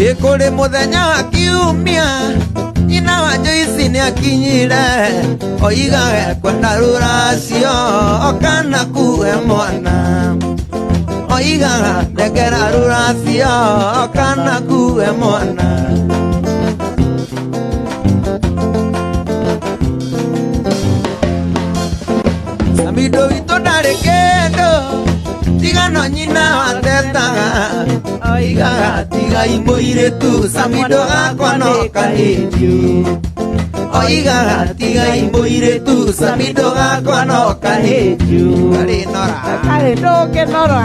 Ĩkũrĩ mũthenya wa kiumia nyina wa Joyce nĩ akinyire oiga ekwenda rũracio kana kuwe mwana oigaga ndengera rũracio kana kuwe mwana. Samido witũ ndarĩ kĩndũ tiga no nyina watetaga oigaga tigai mũirĩtu Samido gakwa no kahĩnju oigaga tigai mũirĩtu Samido gakwa no kahĩnju karĩ nora Karĩ ndũngĩnora.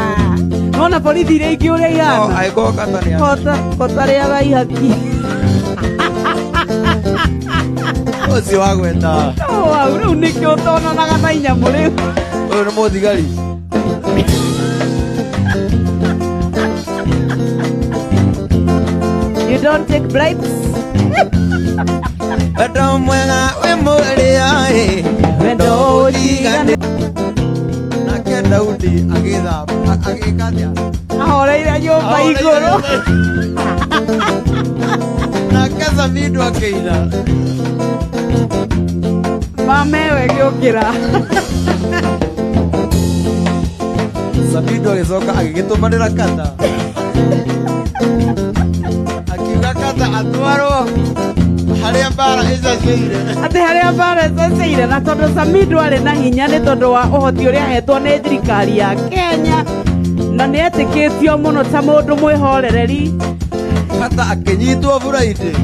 Nona borithi iria ingĩ ũrĩa ihana. Angĩkorwo kata nĩ Kota kotarĩaga ihaki. Ũcio wagweta. Wau rĩu nĩkĩo ũtonanaga na inyamũ rĩu. Ũyũ nĩ mũthigari. You don't take bribes. Wendo mwega wĩ mũrĩa ĩ Wendo ũtigane. Nake Daudi agĩthamba agĩka atĩa? Ahoreire nyũmba igũrũ. Nake Samido akĩina. Mamewe gĩũkĩra. Samido agĩcoka agĩgĩtũmanĩra kata akiuga kata atwarwo harĩa mbara ĩcacĩire. Atĩ harĩa mbara ĩceceire na tondũ Samido arĩ na hinya nĩ tondũ wa ũhoti ũrĩa ahetwo nĩ thirikari ya Kenya na nĩ etĩkĩtio mũno ta mũndũ mwĩhorereri. Kata akĩnyitwo Friday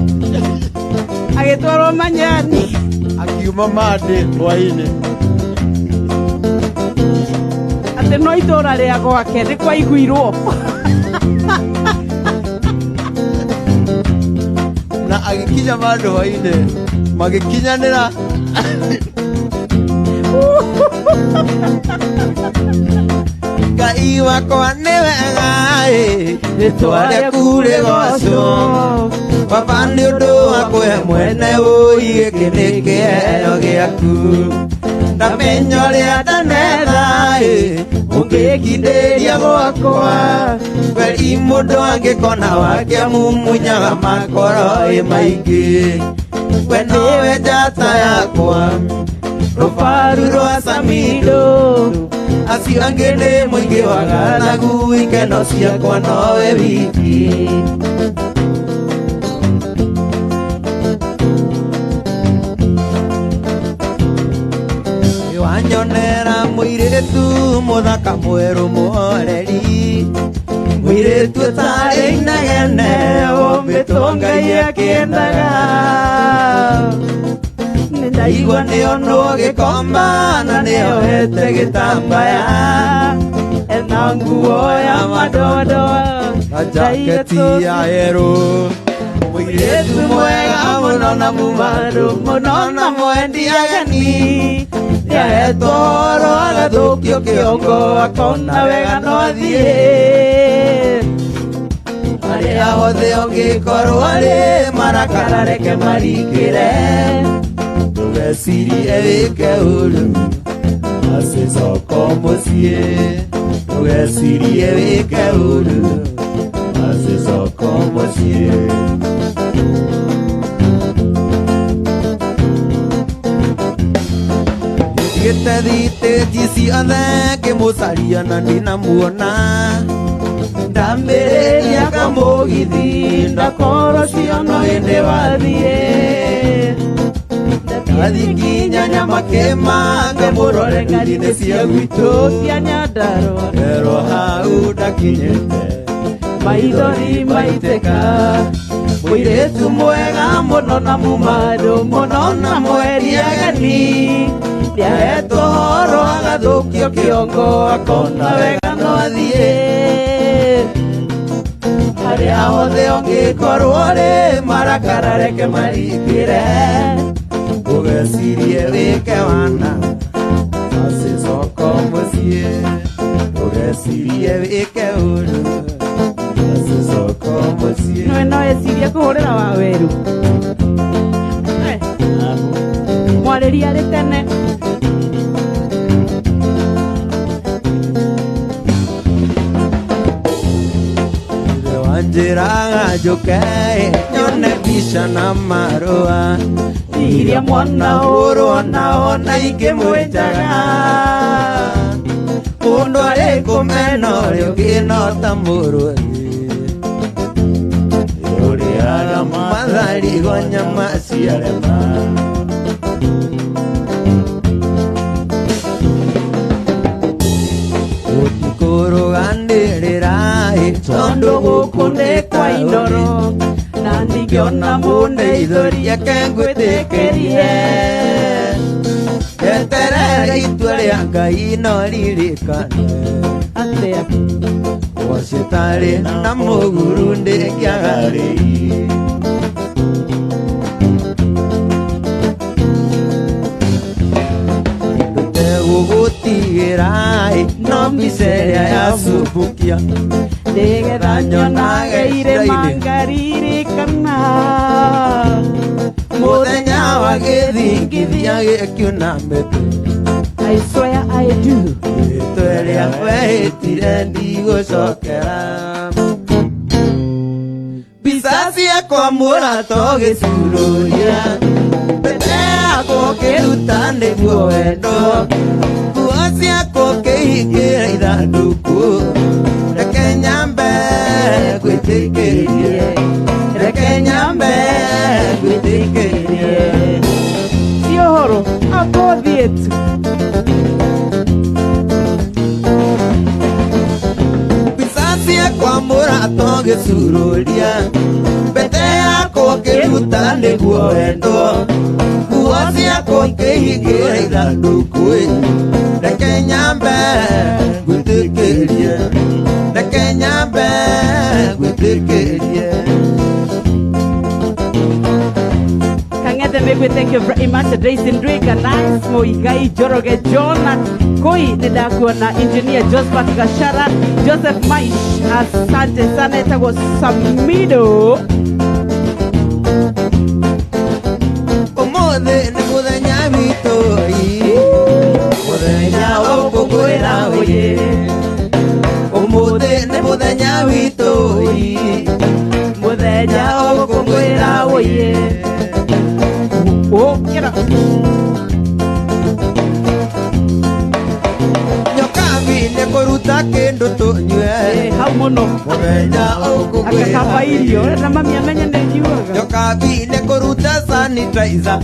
agĩtwarwo Manyani akiuma Monday hwainĩ. Atĩ no itũra rĩa gwake nĩ kwaiguirwo. Na agĩkinya Monday hwainĩ magĩkinyanĩra. Ngai wakwa nĩ wega ĩ rĩtwa rĩaku rĩgocwo Baba nĩ ũndũ wa kũhe mwene ũi gĩkĩ nĩ kĩheo gĩaku ndamenya ũrĩa ndanetha ĩ ũngĩkindĩria gwakwa kweri mũndũ angĩkona wake mumunyaga makoro ĩ maingĩ we nĩwe njata yakwa rũbaru rwa Samido acio angĩ nĩ mũingĩ wa ng'aragu ikeno ciakwa nowe wiki. Wanyonera mũirĩtu mũthaka mwerũ mũhoreri mũirĩtu ũtarĩ inegene wombĩtwo Ngai akĩendaga ndaigua nĩonwo gĩkomba na nĩohete gĩtambaya ena nguo ya madodo na jaketi ya yerũ mũirĩtu mwega mũno na mumandũ mũno na mwendi ageni nĩahetwo ũhoro agathũkio kĩongo akona wega no athiĩ harĩa hothe ũngĩkorwo arĩ marakara reke marikĩre ndũgecirie wĩke ũru acicoko mũciĩ ndũgecirie wĩke ũru acicoko mũciĩ. Thiĩte thitĩtie ciothe ngĩmũcaria na ndinamuona ndambĩrĩria kamũgithi ndakorwo ciono hĩndĩ wathiĩ ndathi nginya Nyamakĩma ngamũrore ngari-inĩ cia gwitũ cia Nyandarũa erwo hau ndakinyĩte maithori maitĩka mũirĩtu mwega mũno na mumandũ mũno na mwendi ageni nĩahetwo ũhoro agathũkio kĩongo akona wega no athiĩ harĩa hothe ũngĩkorwo rĩ marakara reke marikĩre ndũgecirie wĩke wana acicoko mũciĩ ndũgecirie wĩke ũru acicoko mũciĩ. Nĩwe no ecirie kũhũrĩra wa weru mwarĩria arĩ tene. Anjĩraga njũke nyone mbica na marũa iria mwana hũrwo nao na ingĩmwĩtaga mũndũ arĩ kũmena ũrĩa ũngĩ no ta mũrũthi ũrĩaga matharigo nyama ciarema. Ũtikũrũganĩrĩra tondũ gũkũ nĩ kwa Inoro na ndingĩona mũndeithũrie reke ngwĩtĩkĩrie eterere itua rĩa Ngai no ririkane atĩa wacitarĩ na mũguru ndĩngĩaga rĩi. Ndũtegũgũtigĩra no mbica ĩrĩa yacumbũkia nĩgetha nyonage irĩma ngaririkana mũthenya wa gĩthingithia gĩkiuna mĩtĩ. I swear I do. Rĩtwa rĩa wehĩtire ndigũcokera mbica ciakwa mũrata ũgĩcururia mbete yakwa ũkĩruta nĩguo wendo nguo ciakwa ũkĩhingĩra ithandũkũ reke nyambe ngwĩtĩkĩrie reke nyambe ngwĩtĩkĩrie. Ti ũhoro akũthiĩtu mbica ciakwa mũrata ũgĩcururia mbete yakwa ũkĩruta nĩguo wendo nguo ciakwa ũkĩhingĩra ithandũkũ reke nyambe ngwĩtĩkĩrie reke nyambe ngwĩtĩkĩrie. Kang'ethe Migwi, thank you very much. Daisy Ndwiga, Nice Muigai, Njoroge John Koi, nĩndakuona Engineer Josephat Gashara, Joseph Maish, asante sana, etagwo Samido. Ũmũthĩ nĩ mũthenya witũ mũthenya ũkũngũĩra ũyĩ ũmũthĩ nĩ mũthenya witũ Mũthenya ũkũngũĩra ũyĩ. Ũkĩra. Nyokabi nĩ kũruta kĩndũ tũnyue Hau mũno mũthenya ũkũngũĩra akakaba irio ũrenda mami amenye nĩ njuaga. Nyokabi nĩ kũruta sanitizer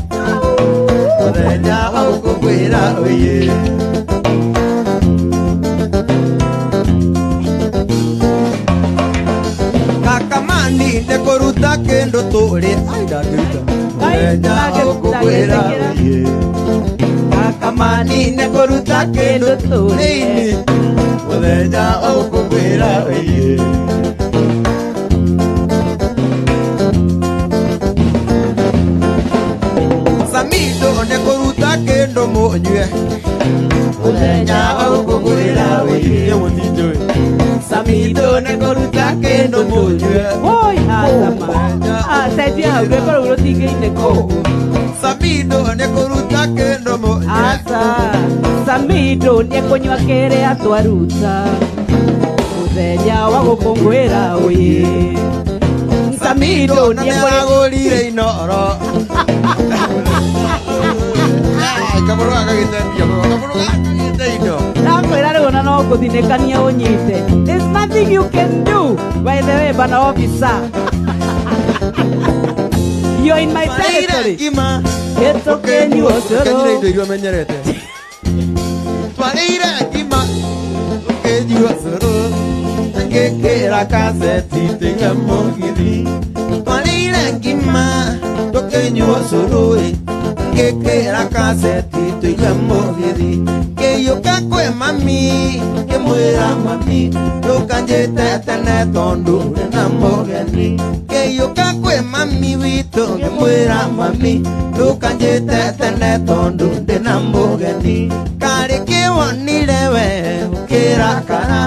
mũthenya ũkũngũĩra ũyĩ. Kakamani nĩ kũruta kĩndũ tũrĩe ai ndangĩruta mũthenya ũkũngũĩra ũyĩ. Kakamani nĩ kũruta kĩndũ tũrĩe mũthenya ũkũngũĩra ũyĩ. Samido nĩ kũruta kĩndũ mũnyue mũthenya ũkũngũĩra ũyĩ. Samido nĩ kũruta kĩndũ mũnyue Oi, azama. Cenjia hau rwĩmbo rũu rũtingĩinĩka ũguo. Samido nĩ kũruta kĩndũ mũnyue Aca, Samido nĩekũnyua kĩrĩa twaruta mũthenya wa gũkũngũĩra ũyĩ. Samido na nĩekũrĩ nĩaragũrire inoro kabũrũ gaka gĩtendia kabũrũ gaka gĩte indo ndakwĩra rĩu ona no ngũthinĩkania ũnyite. There's nothing you can do. By the way, bana officer. You're in my Twarĩire territory. ngima Gĩtũkĩnyua Ũkĩnyuire ũcũrũ. indo iria ũmenyerete twarĩire ngima ũkĩnyua cũrũ ngĩkĩra kaseti tĩga mũgithi twarĩire ngima tũkĩnyua cũrũ ngĩkĩra kaseti tũigue mũgithi ngĩiyũka kwĩ mami ngĩmwĩra mami ndũkanjĩte tene tondũ ndĩ na mũgeni ngĩiyũka kwĩ mami witũ ngĩmwĩra mami ndũkanjĩte tene tondũ ndĩ na mũgeni karĩ kĩwonire we ũkĩrakara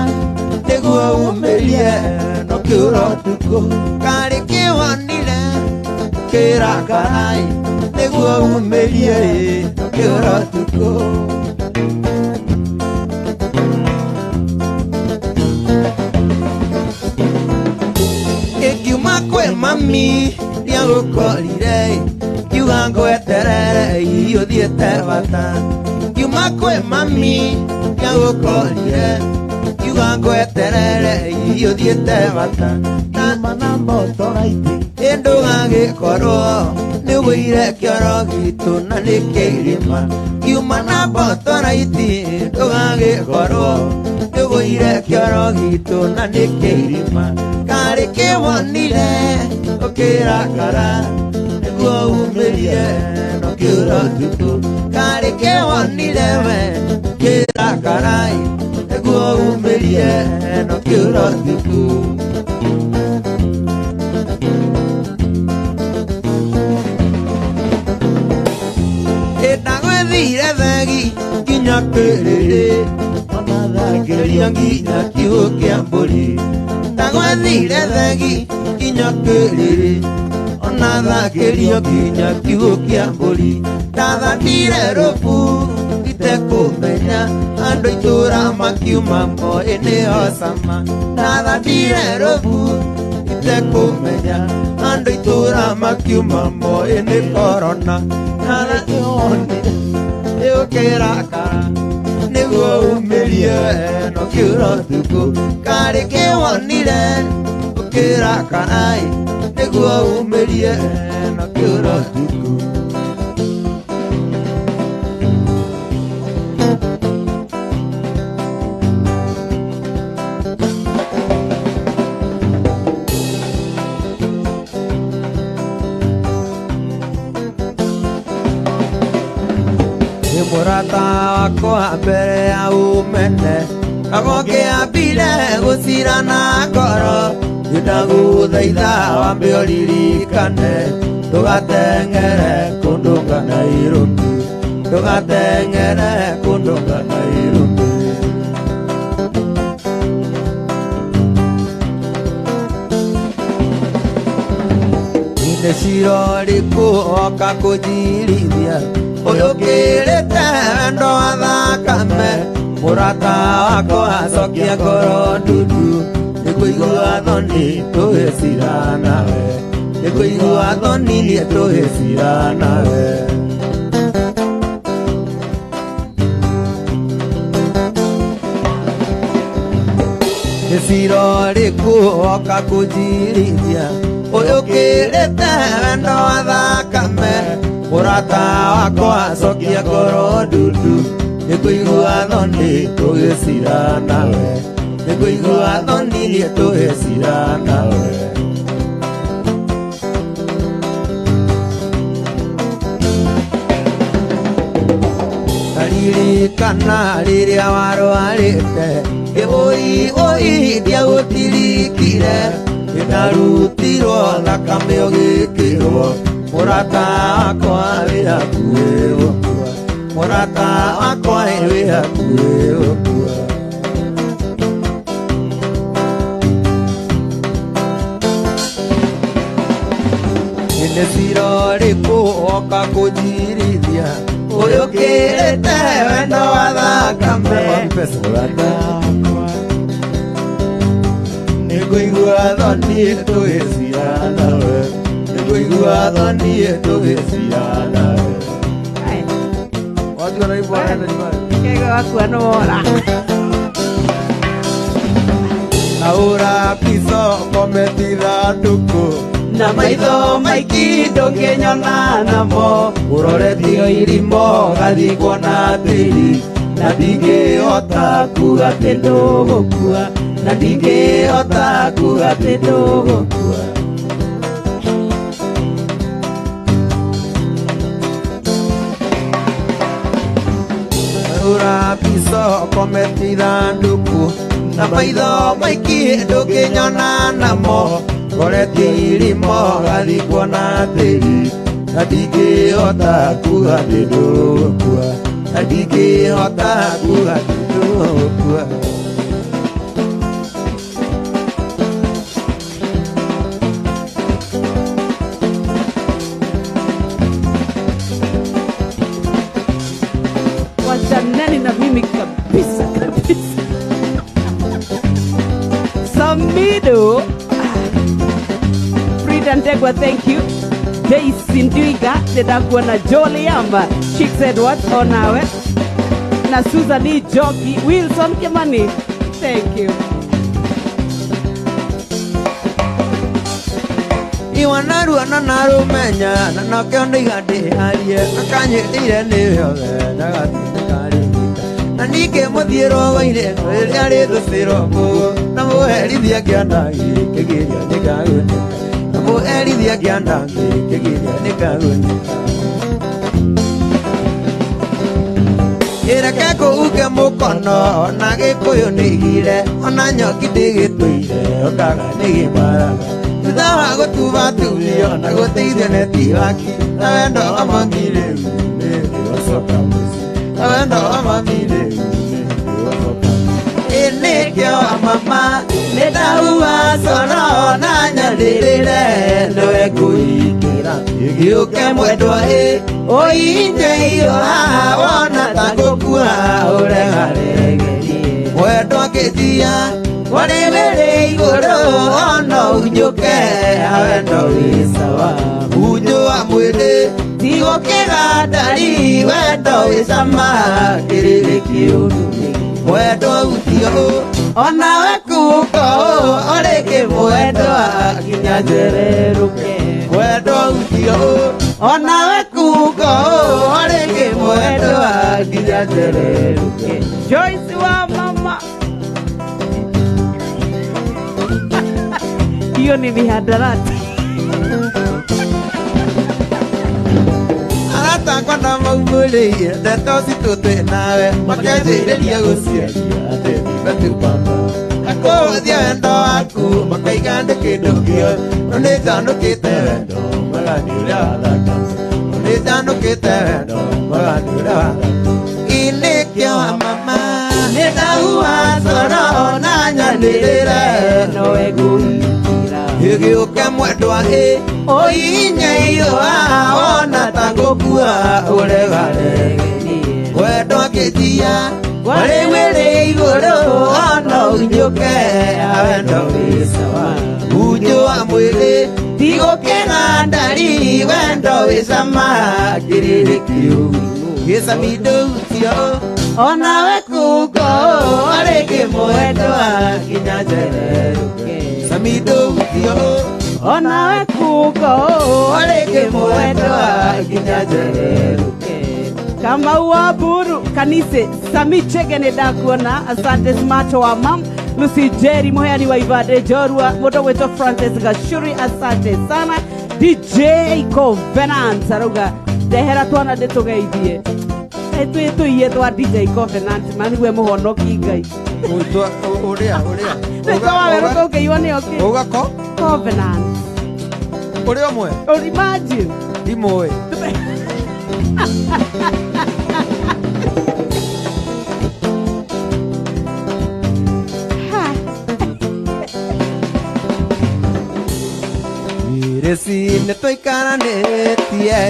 nĩguo umĩrie no kĩũra ũtukũ karĩ kĩwonire ũkĩrakara nĩguo umĩrie no kĩũra ũtukũ. Ĩngiuma kwĩ mami ndiagũkorire, ngiuga ngweterere ũthiĩte bata. Ngiuma kwĩ mami ndiagũkorire, ngiuga ngweterere ũthiĩte bata. Kiuma na motoraiti Ĩndũgagĩkorwo nĩũgũire kĩoro gitũ na nĩ kĩrĩma. Ngiuma na mbotoraiti ndũgagĩkorwo nĩũgũire kĩoro gitũ na nĩ kĩrĩma. Karĩ kĩwonire ũkĩrakara nĩguo umĩrie no kĩũra ũtukũ. Karĩ kĩwonire we ũkĩrakara nĩguo umĩrie no kĩũra ũtukũ. Ndagwethire thegi nginya kĩrĩrĩ, ona ngĩria thangĩrio nginya kiugũ kĩa mbũri. Ndagwethire thegi nginya kĩrĩrĩ, ona thakĩrio nginya kiugũ kĩa mbũri. Ndathandire rũbu itekũmenya, andũ itũra makiuma moĩ nĩo cama. Ndathandire rũbu itekũmenya, andũ itũra makiuma moĩ nĩ korona. kĩwonire Ũkĩrakara nĩguo umĩrie no kĩũra ũtukũ. Karĩ kĩwonire ũkĩrakara nĩguo umĩrie no kĩũra ũtukũ. Nĩ mũrata wakwa mbere ya umene, kagongĩambire gũcira na ngoro. Nĩndagũthaitha wambe ũririkane, ndũgateng'ere kũndũnga Nairobi, ndũgateng'ere kũndũnga Nairobi. Nĩ cira ũrĩkũ woka kũnjirithia, ũyũ ũkĩrĩte wendo wa thakame. Mũrata wakwa acokia ngoro ndundu, nĩkũigua thoni tũgĩcira nawe, nĩkũigua thoni niĩ tũgĩcira nawe. Nĩ cira ũrĩkũ woka kũnjirithia, ũyũ ũkĩrĩte wendo wa thakame. Mũrata wakwa acokia ngoro ndundu, nĩkũigua thoni tũgĩcira nawe, nĩkũigua thoni niĩ tũgĩcira nawe. Ririkana rĩrĩa warwarĩte, ĩũi ũi ndiagũtirikire, nĩndarutirwo thakame ũgĩkĩrwo. Mũrata wakwa wĩ hakuhĩ gũkua, mũrata wakwa wĩ hakuhĩ gũkua. Nĩ cira ũrĩkũ woka kũnjirithia, ũyũ ũkĩrĩte wendo wa thakame. Mũrata wakwa Nĩngũigua thoni tũgĩcira nawe, nĩngũigua thoni tũgĩcira nawe. Ai, Watigwo na ribwa na ribwa. kego wakua nĩ wora. Ahũra mbica kometi ithandũkũ, Na maitho maingĩ ndũngĩnyona namo. ũroretio irimo gathiĩ na tĩri, na ndingĩhota kuga atĩ ndũgũkua, na ndingĩhota kuga atĩ ndũgũkua. Ahũra mbica kometi ithandũkũ, na maitho maingĩ ndũngĩnyona namo, ngoretio irimo gathiĩ kuona tĩri, na ndingĩhota kuga atĩ ndũgũkua, na ndingĩhota kuga atĩ ndũgũkua. Wachaneni na mimi kabisa kabisa. Samido. Ah. Adrian Ndegwa, thank you. Daisy Ndwiga nĩndakuona, Joliam Chicks Edwards onawe na Susan E. Joki, Wilson Kimani, thank you. Iwanarua na narũmenya na nokĩo ndaiga ndĩharie akanyĩtĩire nĩ yothe ndagatindĩkarĩka na ningĩ mũthiĩ rũgũ-inĩ rĩrĩa rĩthũcĩrwo mũũ na mũherithia kĩanda gĩkĩgiria nĩkagunĩka na mũherithia kĩanda gĩkĩgiria nĩkagunĩka ĩreke kũuke mũkono ona gĩkũyũ nĩigire ona nyoki ndĩgĩtũire ũkaga nĩgĩmaraga thutha wa gũtubatubio na gũteithio nĩ tiwaki na wendo wa mami rĩu nĩũcoka mũciĩ na wendo wa mami rĩu nĩũcoka mũciĩ ĩnĩkĩo wa mama nĩndahua coro na nyanĩrĩre nĩwe ngũingĩra gĩũke mwendwa ĩ ũinjeio haha wona ta ngũkua ũregaregerie mwendwa ngĩthia warĩwĩrĩ igũrũ ona unyũke wendo wĩ sawa unyo wa mwĩrĩ tigũkĩgandari wendo wĩ cama kĩrĩrĩ kĩũru mwendo utio onawe kuko ũrĩkĩ mwendwa nginya njererũke mwendo utio onawe kuko ũrĩkĩ mwendwa nginya njererũke. Joyce wa mama, hiyo ni mihadarati. Aratakwa na maumũrĩire ndeto citũ twĩ nawe makanjĩrĩria gũciaria atĩ nimetupamba akũhũthia wendo waku makaiga ndĩ kĩndũ kĩo no nĩnjanũkĩte wendo mwega nĩ ũrĩa wathaka no nĩnjanũkĩte wendo mwega nĩ ũrĩa wathaka inĩkĩo wa mama nĩndahua coro na nyanĩrĩre nowe ngũingĩra gĩgĩũke mwendwa ĩ ũinyeio haha wona ta ngũkua ũregaregerie mwendwa ngĩthia warĩwĩrĩ igũrũ ona unyũke wendo wĩ sawa unyo wa mwĩrĩ tigũkĩgandari wendo wĩ cama kĩrĩrĩ kĩũru gĩcamindo utio onawe kuko ũrĩkĩ mwendwa nginya njererũke samido utio onawe kuko ũrĩkĩ mwendwa nginya njererũke. Kama wa buru kanise Sami Chege nĩndakuona, asante. Smart wa mam Lucy Jerry muheani wa Ivande Jorua mũndũ gwĩtwo Francis Gashuri, asante sana. DJ Covenant arauga ndehera twana ndĩtũgeithie twĩ tũiye twa DJ Covenant manigue mũhonoki Ngai. Ũrĩa ũrĩa twĩtwa wawerũ tũngĩiywo nĩo kĩ ũgako Covenant ũrĩa ũmwe. Oh, imagine. Ndimũĩ. Ireci nĩtũikaranĩtie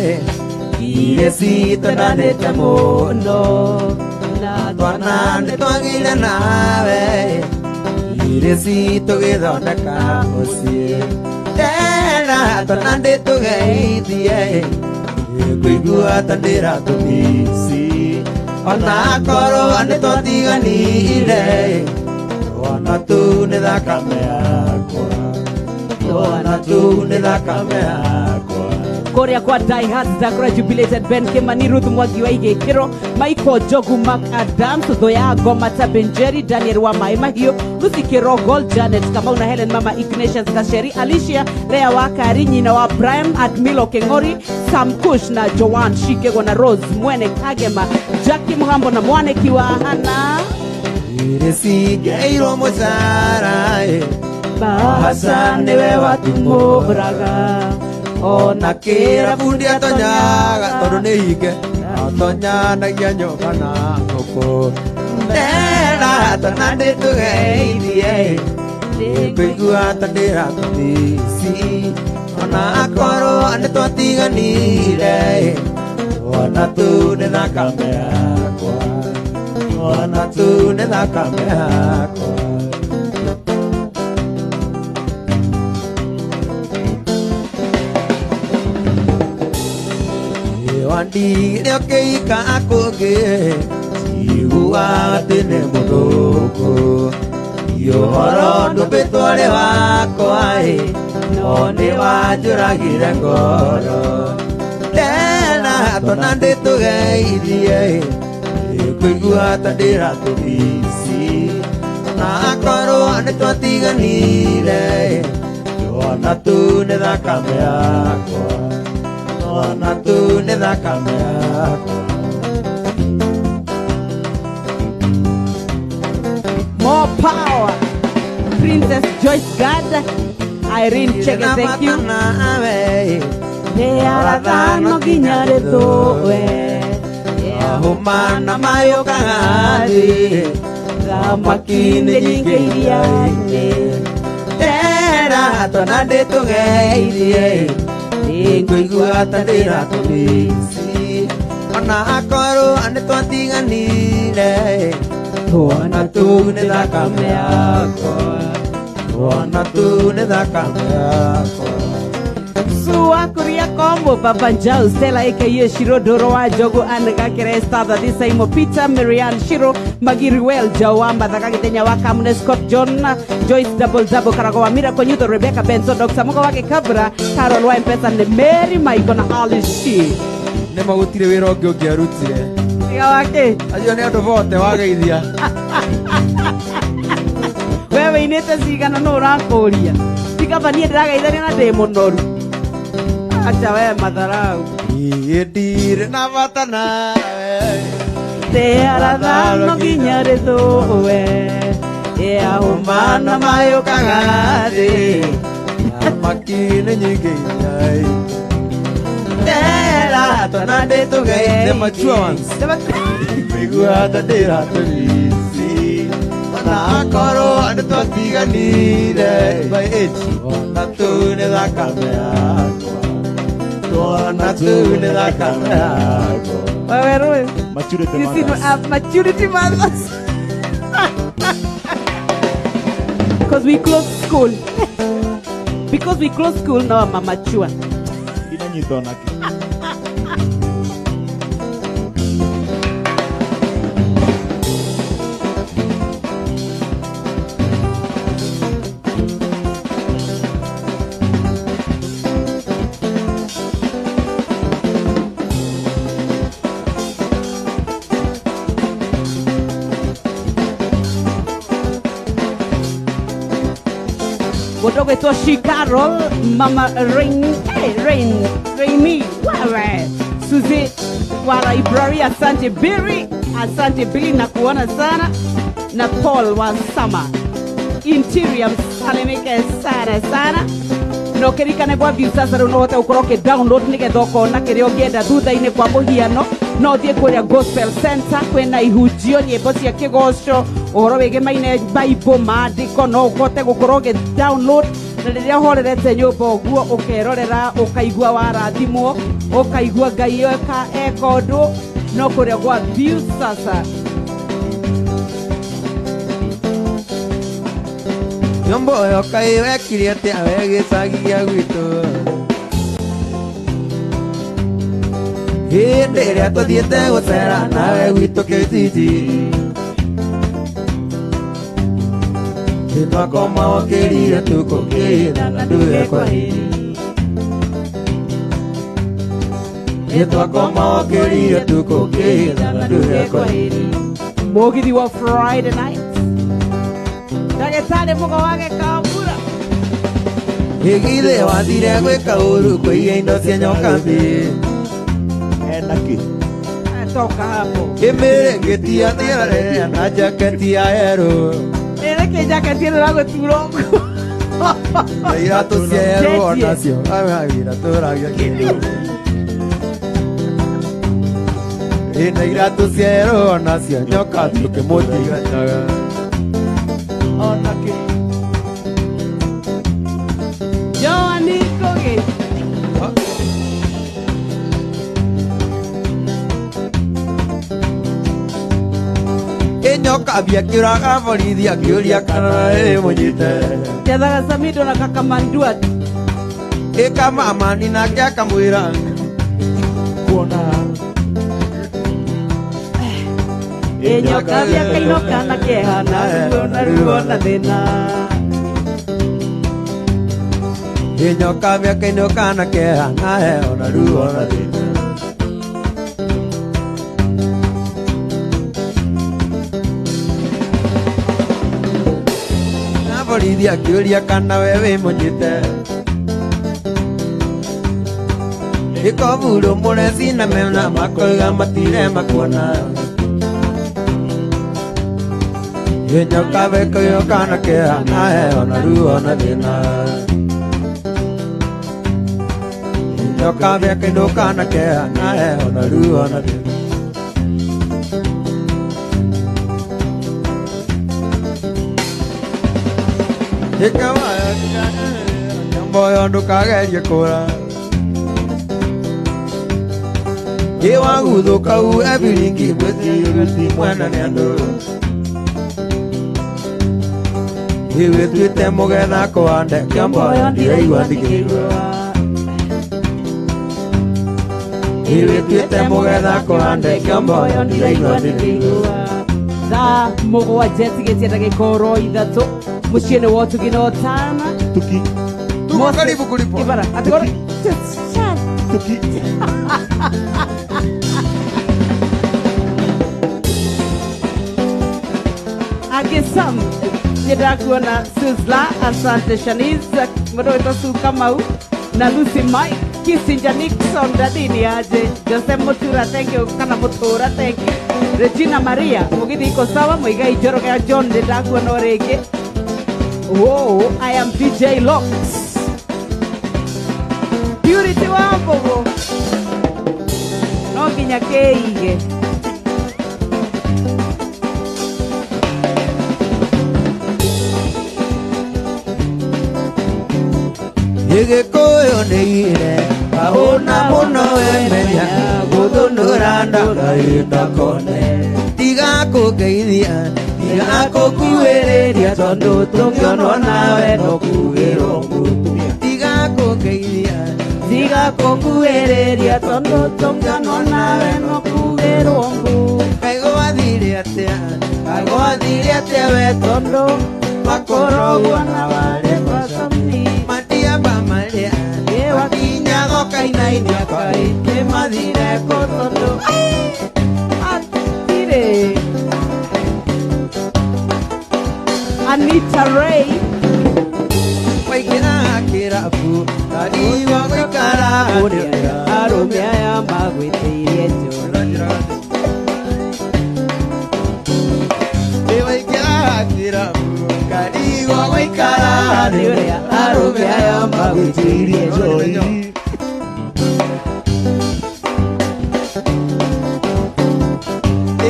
ireci twendanĩte mũno na twana nĩtwagĩire nawe ireci tũgĩthondeka mũciĩ ndera twana ndĩtũgeithie ngũigua ta ndĩratũmici ona korwo nĩtwatiganire twana tũu nĩ thakame yakwa twana tũu nĩ thakame yakwa. Kuria kwa Die Hard Dakra Jubilated Ben Kimani Ruth Mwangi wa Igĩkĩro Michael Jogu Mark Adams Thoya Ngoma Tabenjeri Daniel wa Maĩ Mahiũ Lucy Kirogol Janet Kamau na Helen Mama Ignatius Kasheri Alicia Lea Wakari nyina wa Brian Admilo Keng'ori Sam Kush na Joan Shikego na Rose Mwene Kagema Jackie Muhambo na Mwaneki wa Hana Ireci ngeirwo mũcara ĩ Bahasa nĩwe watumũraga ona kĩrabu ndiatonyaga tondũ nĩ hinge atonyanagia nyũmba na ngũkũ ndera twana ndĩtũgeithie ngũigua ta ndĩratũmici ona akorwo nĩtwatiganire twana tũu nĩ thakame yakwa twana tũu nĩ thakame yakwa. Wandigire ũkĩika kũngĩ Igua atĩ nĩ mũthũngũ Ũhoro ndũmbĩtwo nĩ wakwa ĩ No nĩ wanjũragire ngoro Tena tona ndĩtũgeithie Kũigua ta ndĩratũmici Na akorwo nĩ twatiganire Twana tu nĩ thakame yakwa Twana tu nĩ thakame yakwa More power. Princess Joyce Gad, Irene Chege, thank you. Aradhano nginya rĩthũe Ahũmana mayũkaga thĩ Thamaki nĩ nyingĩ iria-inĩ Tera twana ndĩtũgeithie Nĩngũigua ta ndĩratũmici Ona akorwo nĩ twatiganire Twana tu nĩ thakame yakwa Twana tu nĩ thakame yakwa Sua Kuria Kombo, Papa Njau, Stella aka Shiro Doro wa Jogo Anne Gakere Esther Thaimo Peter Marian Shiro Magiriwel Jawamba Thaka Githenya wa Kamune Scott John Joyce Double Double Karago wa Miracle Nyutho Rebecca Benson Dr. Mugo wake Kabra Carol wa Mpesa ne Mary Michael na Alice Shi Nĩ magũtirĩ wĩra ũngĩ ũngĩarutire Tiga wake Acio nĩ andũ bote wageithia wewe inĩte cigana no ũrakũria tikaba niĩ ndĩrageithania na ndĩ mũnoru acha we matharau Niĩ ndirĩ na bata nawe Te arathano nginya rĩthũe Ahũmana mayũkaga thĩ Thamaki nĩ nyingĩ iria-inĩ Tera twana ndĩtũgeithie The mature ones Kũigua ta ndĩratũmici Ona akorwo nĩ twatiganire By age Twana tu nĩ thakame yakwa Twana tu nĩ thakame yakwa Wewe rũĩ Maturity Sisi matters. Maturity matters. Because we closed school. Because we closed school, now I'm mature. Inanyita onake. Mũndũ ũgwĩtwo She Carol, Mama Rain, hey, Rain, Raimi, wewe Suzy wa library, asante Biri, asante Billy na kuona sana, na Paul wa Sama Interior, msalimike sana sana na ũkĩririkane gwa view sasa rĩu no ũhote gũkorwo ũkĩ download nĩgetha ũkona kĩrĩa ũngĩenda thutha-inĩ kwa mũhiano no ũthiĩ kũrĩa Gospel Center kwĩna ihunjio nyĩmbo cia kĩgoco ũhoro wĩgĩmaine Bible maandĩko no ũhote gũkorwo ũgĩ download na rĩrĩa ũhorerete nyũmba ũguo ũkerorera ũkaigua warathimwo ũkaigua Ngai eka eka ũndũ no kũrĩa gwa view sasa Nyombo ĩyo kaĩ wekire atĩa we gĩcagi gĩa gwitũ Hĩndĩ ĩrĩa tũthiĩte gũcera nawe gwitũ kĩjiji Nĩtwakoma ũkĩrire tũkũkĩra na nduge kwaheri Nĩtwakoma ũkĩrire tũkũkĩra na nduge kwaheri Mũgithi wa Friday night ndagĩtarĩ mũgo wage kambura Ĩgithĩ wathire gwĩka ũru kũiya indo cia nyokambi Ena kĩ? Toka hapo Ĩmĩrĩngĩti ya thĩarĩ na jaketi ya yerũ ĩrĩkĩ jaketi ĩno ĩragũtura ũguo Na iratũ cia yerũ onacio iratũragia kĩndũ Ĩna iratũ cia yerũ onacio nyoka tũkĩmũtigataga Ona kĩ? Joani Ngugi Ĩnyoka akĩũraga borithi akĩũria kana ĩmũnyite Tethaga Samido na Kakamandua Ĩkamamani nake akamwĩra Kuona. Ĩnyoka mĩaka na kĩeha na ruo na ruo na thĩna. Inyoka mĩaka inũka na kĩeha na heho na ruo na thĩna. Na borithi akĩũria kana we wĩ mũnyite. Ĩkoburu mũreci na mena makoiga matirema kuona. Inyoka mĩaka inũka na kĩeha na heho na ruo na thĩna. Inyoka mĩaka inũka na kĩeha na heho na ruo na thĩna. Mboyo ndũkagerie kũra. Ĩwaguthũka uge biringi gwĩtiũrũti mwena nĩ andũ. Ĩwĩtuĩte mũgetha kũhande kĩamboyo ndiraigua ndikĩigua. Ĩwĩtuĩte mũgetha kũhande kĩamboyo ndiraigua ndikĩigua. Thaa mũgwanja tigĩtie ndagĩka oro ithatũ mũciĩ-inĩ wa ũtugi na ũtana. Tuki. Tuko karibu kulipwa. Kibara, atigoro. Tuki. Agisam nĩndakuona Suzla, asante Shanice, mũndũ wĩtwo Sue Kamau na Lucy Mike, Kissinger Nixon, dadini aje, Jose Mutura, thank you, kana Mutura, thank you. Regina Maria, mũgithi iko sawa, Muigai Njoroge John, nĩndakuona o rĩngĩ. Whoa, I am DJ Locks. Purity wa Mbogo. No nginya kĩige. Gĩkũyũ nĩ ire kahũna mũno wemenya gũthũnũra ndagainda kone. Tiga kũngeithia, tiga kũkuhĩrĩria tondũ tũngĩonwo nawe no kugĩrwo mũtumia. Tiga kũngeithia, tiga kũkuhĩrĩria tondũ tũngĩonwo nawe no kugĩrwo ngũ. Kaĩ gwathire atĩa, kaĩ gwathire atĩa we tondũ makoragwo na warĩ bacani. Matiamba marĩa makinyaga kainainia kaĩ nĩmathire kũ tondũ atirĩ. Anita Ray waingĩra kĩrabu karigwo gũikara kũrĩa arũme aya magwĩtĩirie njohi. Waingĩra kĩrabu karigwo gũikara nĩ ũrĩa arũme aya magwĩtĩirie njohi.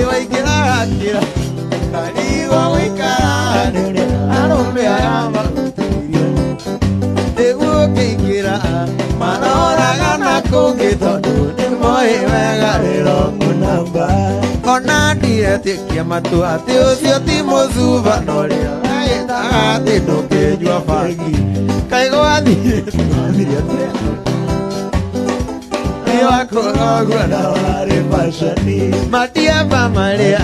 Waingĩra kĩrabu karigwo gũikara nĩ ũrĩa arũme aya magwĩtĩirie. Nĩguo ũkĩingĩra maroraga na kũngĩ tondũ nĩmoĩ wega Wrong number. Ona ndiretĩkia matua atĩ ũcio ti mũcuba na ũrĩa wĩtaga atĩ ndũngĩnyua bangi. Kaĩ gwathire Gwathire atĩa? Nĩwakoragwo na warĩ bacani. Matiamba marĩa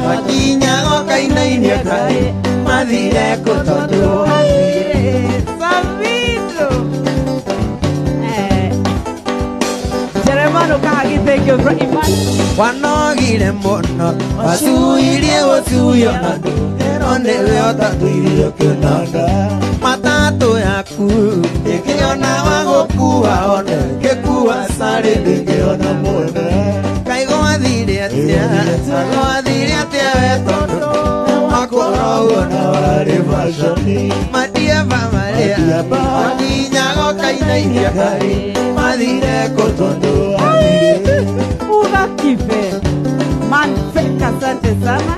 makinyaga ũkainainia kaĩ mathire kũ tondũ Savido. Jeremano Kahagi, thank you very much. Wanogire mũno wacuirie gũcuio na ndũngĩrwo nĩwe ũtatũirio kĩnanda. Matatũ yaku ĩkĩona wa gũkua ona ĩngĩkua carĩ ndĩngĩona mwene. Kaĩ gwathire atĩa, gwathire atĩa we tondũ makoragwo na warĩ bacani. Matiamba marĩa makinyaga ũkainainia kaĩ mathire kũ tondũ Uga kibe. Manfeka, asante sana.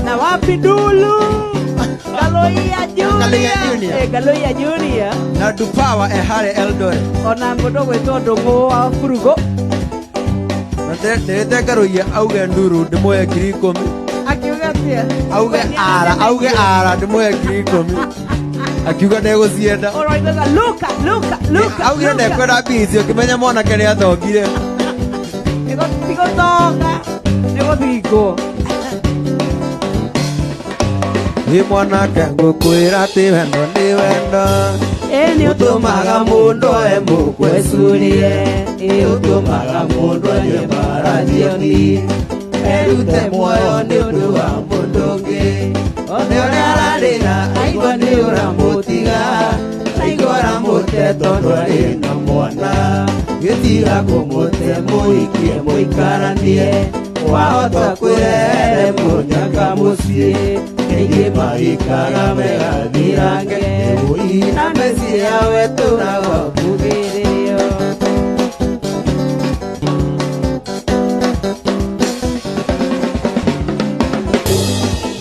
Na wapi Dulu? Galoia Junior. Galoia Junior. Galoia Junior. Na Dupawa ehare Eldoret. Ona mũndũ gwĩtwo Ndũng'ũ wa Burugo. Na ndĩrĩte Galoia auge nduru ndĩmuoye ngiri ikũmi. Akiuga atĩa? Auge ara, auge ara ndĩmuoye ngiri ikũmi. Akiuga ndegũcienda. Ũroigaga Luka, Luka, Luka. Augire Luka. ndekwenda mbia icio, ũkĩmenya mwanake nĩathongire. Nĩgũtonga nĩgũthingwo. Ĩ mwanake ngũkwĩra atĩ wendo nĩ wendo. Ĩ nĩ ũtũmaga mũndũ oe mũkwecurie. Ĩ ũtũmaga mũndũ anyue marajioni erute muoyo nĩ ũndũ wa mũndũ ũngĩ. One ũrĩa ararĩra aigua nĩ ũramũtiga, aigua ũramũte tondũ arĩ na mwana. Gĩtiga kũmũte mũikie mũikaranie, wahota kwĩrehere mũnyaka mũciĩ. Kaingĩ maikaga megathirange, ĩũi na mĩciĩ yao ĩtũraga mbugĩrĩrio.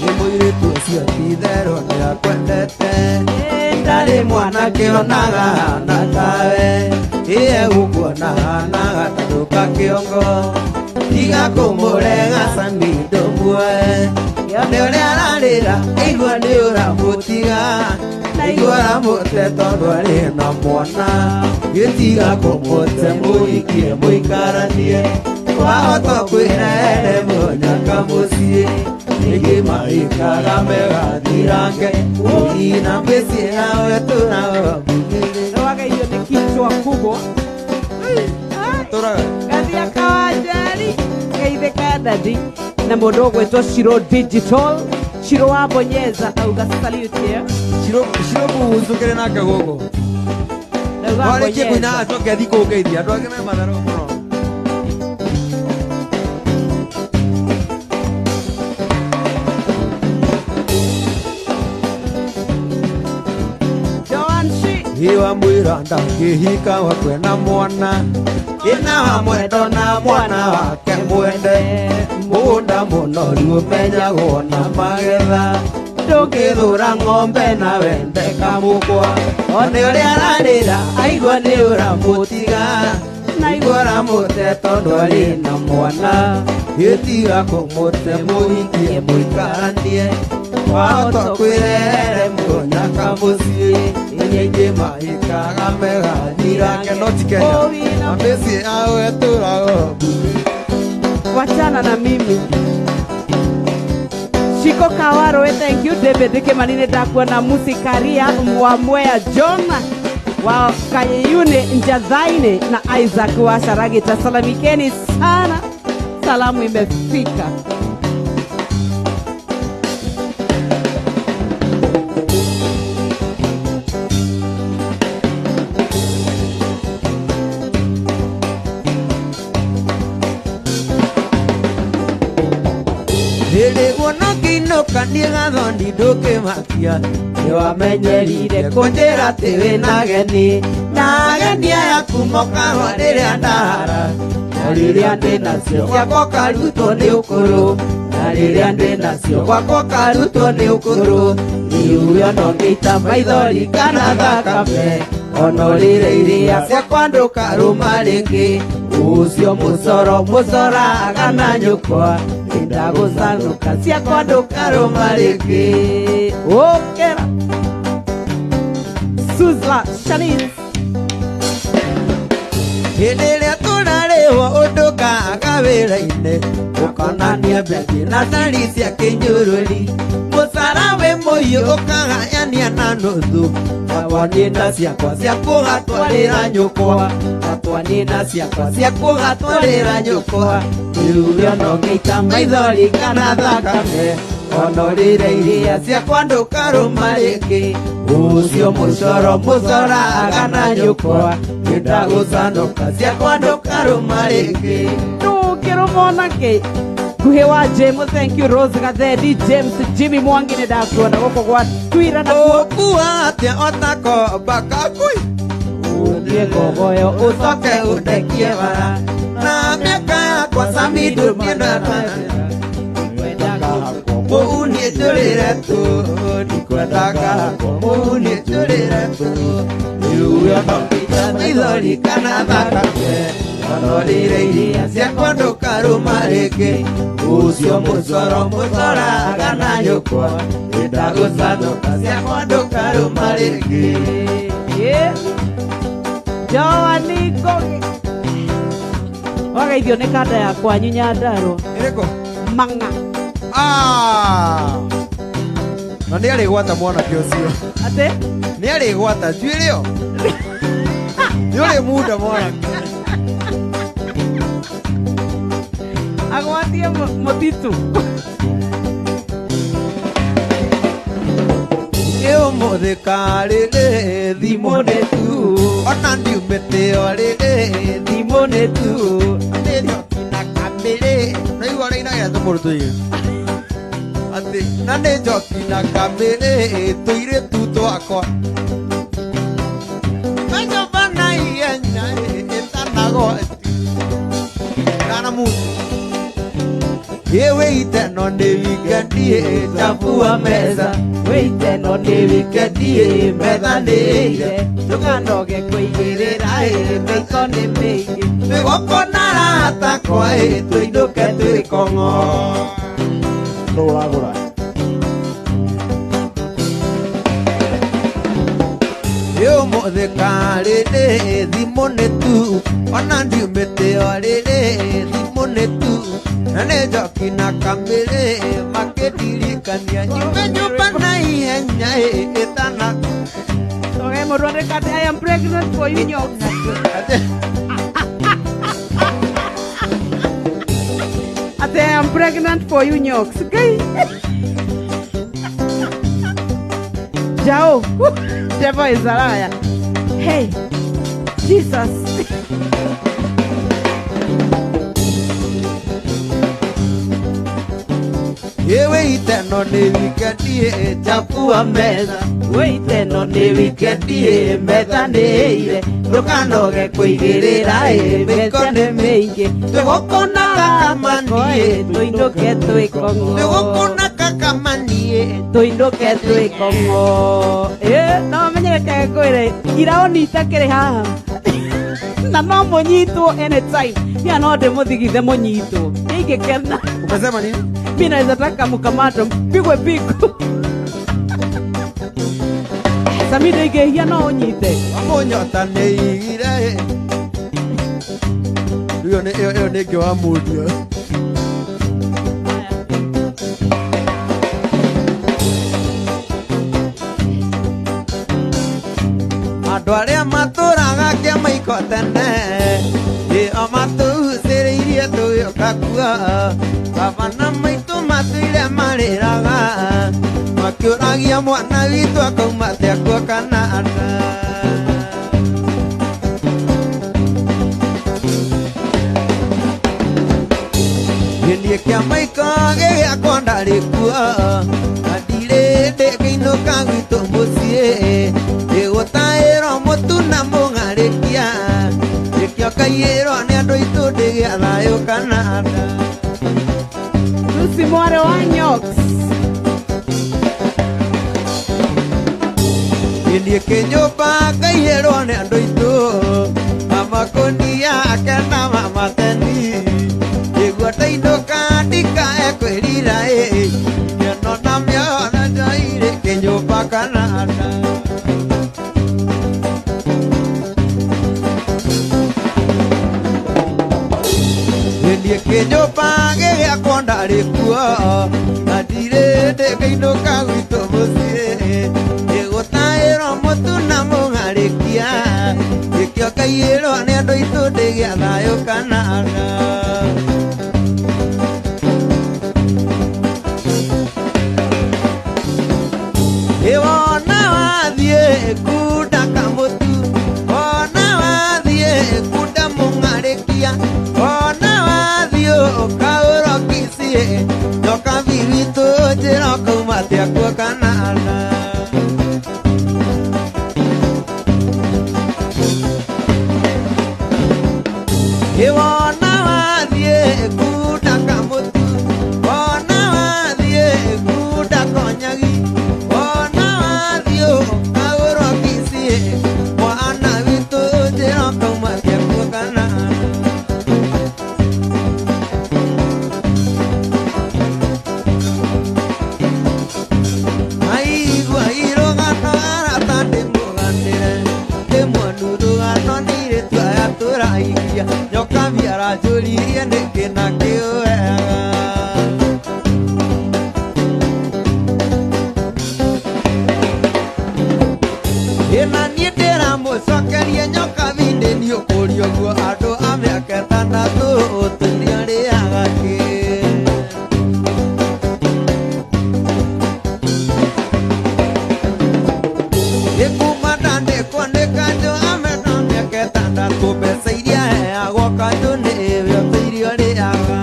Nĩ mũirĩtu ũcio ti-itherũ nĩakwendete, ndarĩ mwanake onaga ahana tawe. Ĩ egũkuona ahanaga ta ndũka kĩongo, tiga kũmũrega cami ndũmuoe. Nĩ ũrĩa ararĩra aigua nĩ ũramũtiga, aigua ũramũte tondũ arĩ na mwana. Gĩtiga kũmũte mũikie mũikaranie, wahota kwĩrehere mũnyaka mũciĩ. Ningĩ maikaga megathirange, ũi na mĩciĩ yao ĩtũraga mbugĩrĩrio. Nĩwageithio nĩ kichwa kubwa. Tũraga. Gathia Kawanjari geithĩka dadi na mũndũ ũgwĩtwo Shiro Digital Shiro wa Bonyeza auga salute here. Shiro Shiro mũhũcũkĩre nake gũkũ. Ndauga Warĩkie kũina Bonyeza. acoke athiĩ kũngeithia andũ angĩ me matharũ mũno. Joan Shi Ĩ wamwĩra ndangĩhika wakwe na mwana, ĩna wa mwendo na mwana wake mwende. Mũgũnda mũnoru ũmenyagwo na magetha, ndũngĩthũra ng'ombe na wende kamũkwa. One ũrĩa ararĩra aigua nĩ ũramũtiga, aigua ũramũte tondũ arĩ na mwana. Gĩtiga kũmũte mũhikie mũikaranie, wahota kwĩrehere mũnyaka mũciĩ. Ningĩ maikaga megathirange no ti Kenya, na mĩciĩ yao ĩtũraga mbugĩrĩrio. Wachana na mimi. Shiko Kawaroe, thank you. David Kimani nĩndakuona Musikaria wa Mwea John wa Kayeyune Njathaini na Isaac wa Sharagita. Salamikeni sana, salamu imefika. Hĩndĩ guona ngĩinũka niĩ gathoni ndũkĩmakia, nĩwamenyerire kũnjĩra atĩ wĩna ageni, na ageni aya kumokaga rĩrĩa ndahara. Na rĩrĩa ndĩnacio gwakwa karutwo nĩ ũkũrũ, na rĩrĩa ndĩnacio gwakwa karutwo nĩ ũkũrũ. Rĩu ona ũngĩita maithori kana thakame, ona ũrĩre iria ciakwa ndũkarũma rĩngĩ. Ũcio mũcoro mũcoraga na nyũkwa, ndagũcanũka ciakwa ndũkarũma rĩngĩ. Ũkĩra Suzla Shanice. Hĩndĩ ĩrĩa tũrarĩhwo ũndũ kaga wĩra-inĩ, ũkonania mbethi na tari cia kĩnyũrũri. Mũcara wĩ mũhiũ ũkagayania na nuthu, gatwanina ciakwa cia kũgatwarĩra nyũkwa, gatwanina ciakwa cia kũgatwarĩra nyũkwa. Rĩu ona ũngĩita maithori kana thakame, ona ũrĩre iria ciakwa ndũkarũma rĩngĩ. Ũcio mũcoro mũcoraga na nyũkwa, nĩndagũcanũka ciakwa ndũkarũma rĩngĩ. Ndũngĩrũma onakĩ. Nguhĩ wa Jemo, thank you. Rose Gathendi, James Jimmy Mwangi nĩndakuona gũkũ gwa Twira na Ũkua atĩa otakomba kakui, ũthiĩ ngogoyo ũcoke ũndekie bara, na mĩaka yakwa cami ndũngĩendana. Mũhu nĩ njũrĩre tu, ndikwendaga mũhu nĩ njũrĩre tu. Rĩu ona ũngĩita maithori kana thakame, ona ũrĩre iria ciakwa ndũkarũma rĩngĩ. Ũcio mũcoro mũcoraga na nyũkwa, nĩndagũcanũka ciakwa ndũkarũma rĩngĩ. Joani Ngugi. Wagaithio nĩ kanda ya kwanyu Nyandarua. Ĩrĩkũ? Mang'a. Ah! Na nĩ arĩgwata mwanake ũcio. Atĩ? Nĩ arĩgwata njuĩrĩ ĩyo. Nĩ ũrĩ munda mwanake. Agwatie mũtitu. Ĩ ũmũthĩ karĩrĩ thimũ nĩ tu. Ona ndiumĩte o rĩrĩ Thimũ nĩ tu. Nĩ njoki na kamĩrĩ. Naigua ũrĩa inagĩra tũmũndũ tũigĩ. Atĩ na nĩ njoki na kamĩrĩ tũirĩtu twakwa. Manyũmba na ihenya ĩtanagwati. Kana mũtu. Ĩ wĩite no nĩ wikendi chafua meza. Wĩite no nĩ wikendi metha nĩ ire. Ndũkanoge kũigĩrĩra mĩiko nĩ mĩingĩ. Twĩgũkũ na arata akwa tũinũke twĩ kong'o. Nũ ũragũra? Ĩ ũmũthĩ karĩrĩ thimũ nĩ tu. Ona ndiumĩte o rĩrĩ thimũ nĩ tu. Na nĩ njoki na kamĩrĩ makĩndirikania nyume nyũmba na ihenya ĩtana. Toge mũndũ andĩka atĩ I am pregnant for you Nyox. Atĩ I am pregnant for you Nyox. Ngai. Jao. Devil is a liar. Hey, Jesus. Ĩ wĩite no nĩ wikendi chafua meza. Wĩite no nĩ wikendi metha nĩ ire. Ndũkanoge kũigĩrĩra mĩiko nĩ mĩingĩ. Twĩgũkũ na kakamani Tũinũke twĩ kong'o. Twĩgũkũ na kakamani Tũinũke twĩ kong'o. No menye reke ngwĩre iraoni itakĩrĩ haha. Na no mũnyitwo anytime. Niĩ no ndĩmũthigithe mũnyitwo. Nĩingĩkena. Umesema nini? Mi naweza taka mkamatwe mpigwe pigo. Sami ndingĩhia no ũnyite. Wamũnyota nĩ igire. Ĩyo nĩ ĩyo ĩyo nĩ ĩngĩ wa mũndia. Andũ arĩa matũraga kĩamaiko tene ĩo matũgucĩrĩirie tũgĩũka kuo. Baba na maitũ matũire marĩraga makĩũragia mwana witũ akauma atĩa kuo kana ata. Niĩ kĩamaiko gĩakwa ndarĩ kuo na ndirĩ ndĩngĩinũka gwitũ mũciĩ. Ndĩgũtaĩrwo mũtu na mũng'arĩkia nĩkĩo kaiyĩrwo nĩ andũ aitũ ndĩgĩa thayũ kana ata. Lucy mwarĩ wa Nyox. Niĩ kĩnyũmba ngaiyĩrwo nĩ andũ aitũ mama kũnia ake na mama teni. Nĩguo ndainũka ndikae kwĩrira mĩono na mĩono njoire kĩnyũmba kana ata. Niĩ kĩnyũmba gĩakwa ndarĩ kuo na ndirĩ ndĩngĩinũka gwitũ mũciĩ. Ndĩgũtaĩrwo mũtu na mũng'arĩkia nĩkĩo ngaiyĩrwo nĩ andũ aitũ ndĩgĩa thayũ kana ata. Ĩ wona wathiĩ kunda kamũtu, wona wathiĩ kunda mũng'arĩkia, wona wathiĩ ũkaũrwo Kisii, nyoka bibi njĩra ũkauma atĩa kuo kana ata. Ĩ wona wathiĩ kunda kamũtu, wona wathiĩ kunda konyagi, wona wathiĩ ũkaũrwo Kisii, mwana witũ njĩra ũkauma atĩa kuo kana ata. Aigua irũgano arata ndĩmũganĩre, ndĩmuonu rũgano Nĩ airĩtu aya tũrahikia Nyokabi aranjũririe nĩkĩ na kĩ wega. Ĩna niĩ ndĩramũcokeria Nyokabi ndĩ niĩ ũkũria ũguo andũ a mĩaka ĩtandatũ ũtũire ũrĩaga kĩ. Kuma ndandĩkwo nĩ kanjũ amena mĩaka ĩtandatũ mbeca iria heagwo kanjũ nĩwe ũtũire ũrĩaga.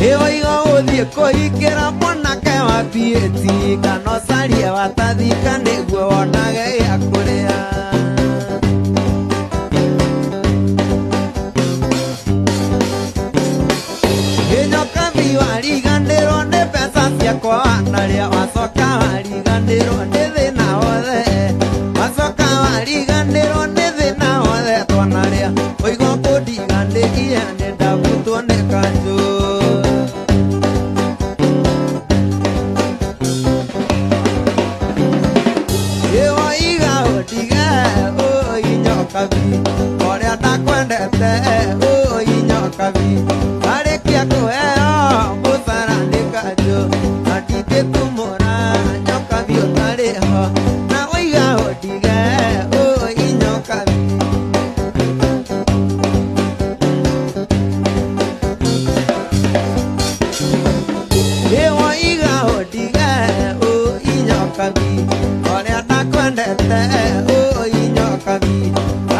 Ĩwaiga ũthiĩ kũhingĩra mwanake wa PhD kana ũcarie watathika nĩguo wonage gĩa kũrĩa. Nyokabi wariganĩrwo nĩ mbeca ciakwa wanarĩa wacoka wariganĩrwo nĩ thĩna wothe wacoka wariganĩrwo nĩ thĩna wothe twanarĩa ũiga kũndiganĩria nĩ ndabutwo nĩ kanjũ. Ĩwoiga ũndige ũi Nyokabi ũrĩa ndakwendete ũi Nyokabi arĩkia kũheo mũcara nĩ kanjũ na ndingĩtumũra Nyokabi ũtarĩ ho na ũiga ũndige ũi Nyokabi. Ĩwoiga ũndige ũi Nyokabi ũrĩa ndakwendete ũi Nyokabi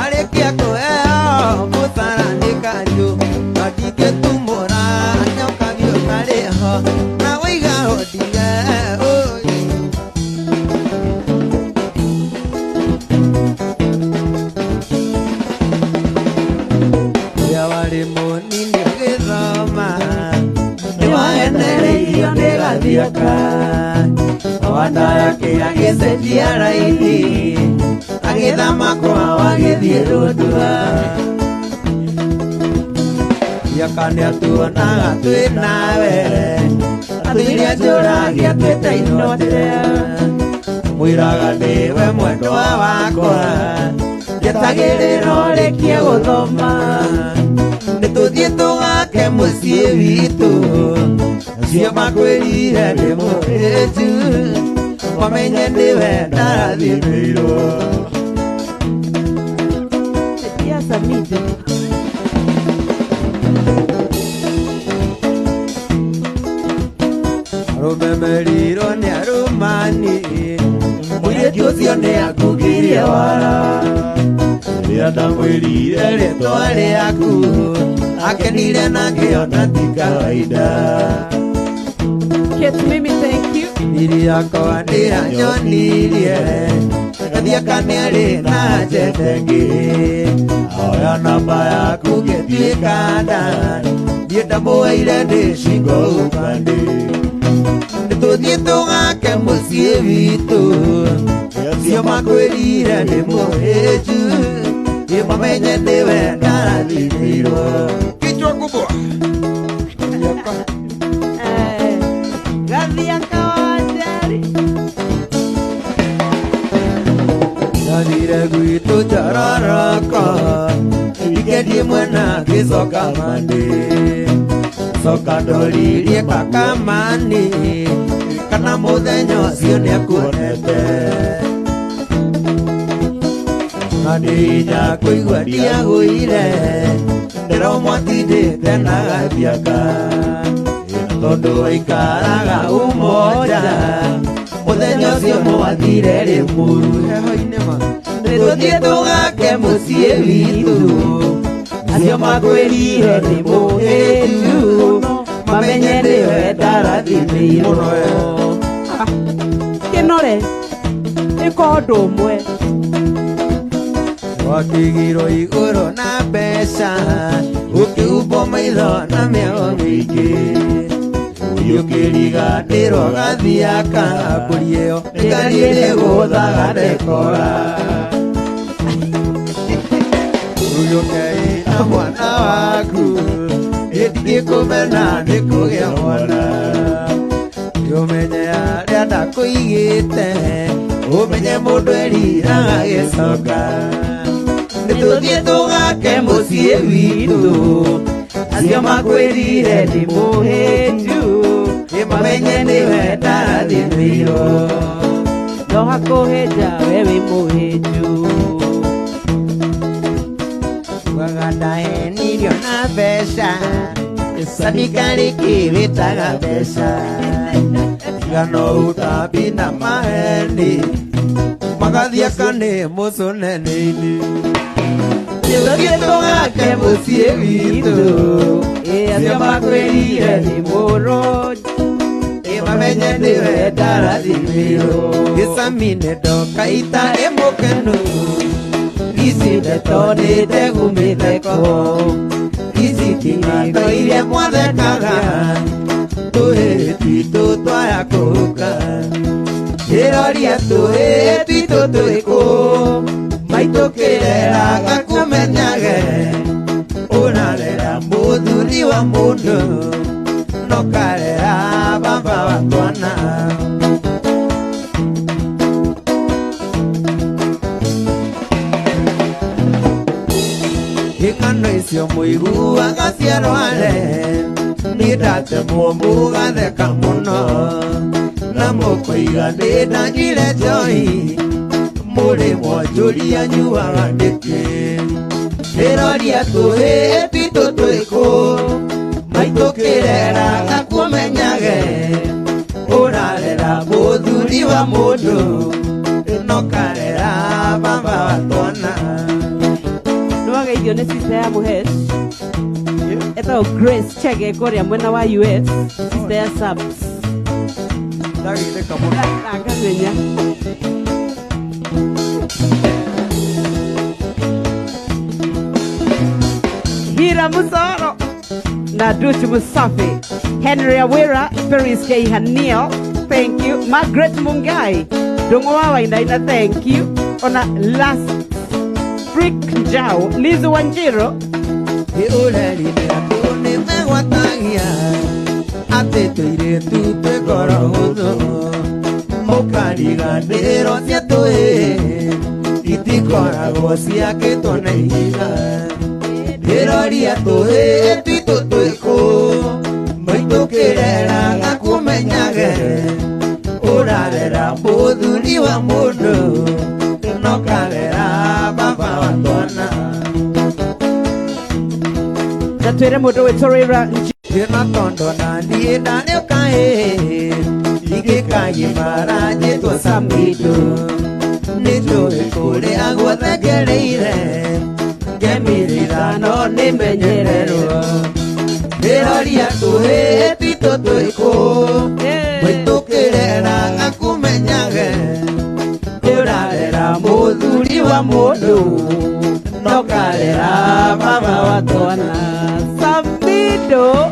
arĩkia kũheo mũcara nĩ kanjũ na ndingĩtumũra Nyokabi ũtarĩ ho na ũiga ũndige ũi. Ũrĩa warĩ mũnini ũgĩthoma nĩwahenereirio nĩ gathiaka wandayake agĩcenjia raini agĩthama kwao agĩthiĩ Rũndua. Thiaka nĩatuonaga twĩ nawe atũiria njũragia twĩta inote mwĩraga nĩwe mwendwa wakwa njetagĩrĩra ũrĩkie gũthoma nĩtũthiĩ tũgake mũciĩ witũ acio makwĩrire ndĩ mũhĩnju mamenye nĩwe ndarathimĩirwo. Arũme merirwo nĩ arũmani mũirĩtu ũcio nĩangungirie wara rĩrĩa ndamwĩrire rĩtwa rĩaku akenire na ngĩona ti kawaida. Kate Mimi, thank you. Thiri yakwa ndĩranyonirie Gathiaka nĩarĩ na njende ĩngĩ ahoya namba yaku ngĩtuĩka nda niĩ ndamũheire ndĩ shingo upande nĩtũthiĩ tũgake mũciĩ witũ acio makwĩrire nĩ mũhĩnju mamenye nĩwe ndarathimĩirwo. Kichwa kubwa. Gathiaka wa Njeri. Ndathire gwitũ Njororoko wikendi ĩmwe na ngĩcoka Mandĩ coka ndoririe kakamani kana mũthenya ũcio nĩakuonete na ndinya kũigua ndiagũire ndĩromwatindĩte na Gathiaka tondũ waikaraga Umoja mũthenya ũcio mwathire Rĩmuru Heho-inĩ ma. nĩtũthiĩ tũgake mũciĩ witũ acio makwĩrire nĩ mũhĩnju mamenye nĩwe ndarathimĩirwo. Kĩnore ĩka ũndũ ũmwe. Wakĩigirwo igũrũ na mbeca ũkĩhumbwo maitho na mĩago mĩingĩ ũkĩriganĩrwo Gathiaka mbũri ĩyo nĩngariĩ nĩgũthaga ndekora. Ũyũkei na mwana waku ĩndingĩkũmena nĩ kũgĩa mwana. Ũmenye arĩa ndakũigĩte ũmenye mũndũ eriraga gĩcoka nĩtũthiĩ tũgake mũciĩ witũ acio makwĩrire ndĩ mũhĩnju mamenye nĩwe ndarathimĩirwo No hakũhĩnja we wĩ mũhĩnju. Ugaga ndahenirio na mbeca Sami karĩkĩ wĩtaga mbeca Tigano ũtambi na maheni magathiĩ kanĩ mũcũnene-inĩ Tũthiĩ tũgake mũciĩ witũ Ĩ acio makwĩrire nĩ mũrũ mamenye nĩwe ndarathimĩirwo Gĩcami nĩ ndoka itarĩ mũkenu ici ndeto nĩ ndegu mĩtheko ici ting'ato iria mwathekaga tũhĩĩ twitũ twaya kũhuka ndĩroria tũhĩĩ twitũ twĩkũ maitũ kĩreraga kũmenyage ũrarera mũthuri wa mũndũ no karera baba wa twana. Ing'ano icio mũiguaga cia rware niĩ ndatemwo mũgatheka mũno na mũkoiga nĩ ndanyuire njohi mũrĩ mwonjũria nyuaga nĩkĩ ndĩroria tũhĩĩ twitũ twĩkũ maitũ kĩreraga kũmenyage ũrarera mũthuri wa mũndũ no karera baba wa twana. Nĩwageithio nĩ sister ya Mũhesh etagwo Grace Chege kũrĩa mwena wa US, sister ya Subs. Ndageithĩka mũno. Akamenya. Hira Musoro na Duchu Musafi, Henry Awira, Peris K. Haniel, thank you. Margaret Mungai, Ndung'u wa Wainaina, thank you. Ona last Frick Njau, Liz Wanjiro, Ũreri nĩ andũ nĩ megwatagia atĩ tũirĩtu twĩ ngoro hũthũ mũkariganĩrwo cia tũhĩĩ itikoragwo ciakĩtwo na ihiga ndĩroria tũhĩĩ twitũ twĩkũ maitũ kĩreraga kũmenyage ũrarera mũthuri wa mũndũ no karera baba wa twana. Na twĩre mũndũ wĩtwo Raila Ndĩna tondo na niĩ ndarĩũka ĩ ingĩkagimara njĩtwo Samido nĩnjũĩ kũrĩa guothe ngereire ngemiri ithano nĩmenyererwo ndĩroria tũhĩĩ twitũ twĩkũ maitũ kĩreraga kũmenyage ũrarera mũthuri wa mũndũ no karera baba wa twana. Samido,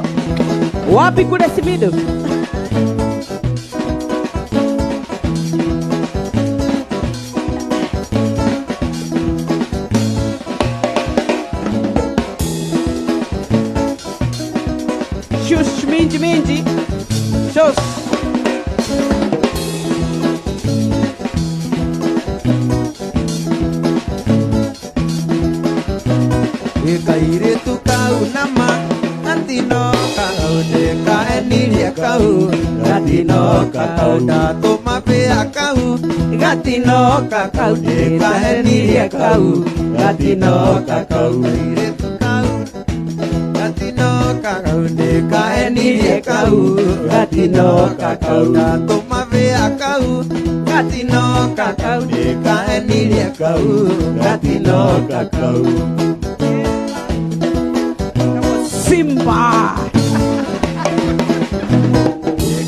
wapi kule Simido? Shush minji minji. Shush. Kairĩtu kau nama gatinoka kau ndĩkaenirie kau gatinoka kau ndatũma mbĩa kau gatinoka kau ndĩkaenirie kau gatinoka kau kairĩtu kau gatinoka kau ndĩkaenirie kau gatinoka kau ndatũma mbĩa kau gatinoka kau ndĩkaenirie kau gatinoka kau. Simba.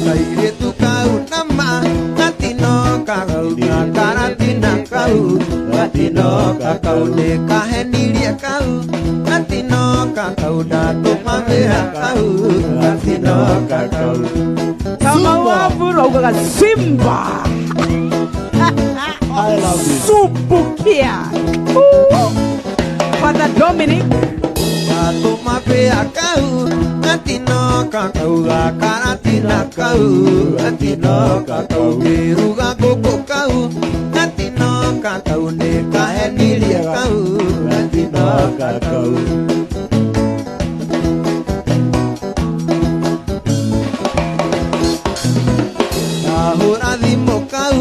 Kairĩtu kau nama gatinoka kau gakaratina kau gatinoka kau ndĩkahenirie kau gatinoka kau ndatũma mbĩa kau gatinoka kau. Kama waburu augaga Simba. I love it. Subukia. Father Dominic. Ndatũma mbĩa kau Gatinoka kau gakaratina kau gatinoka kau ngĩruga ngũkũ kau gatinoka kau nĩkahenirie kau gatinoka kau. Ndahũra thimũ kau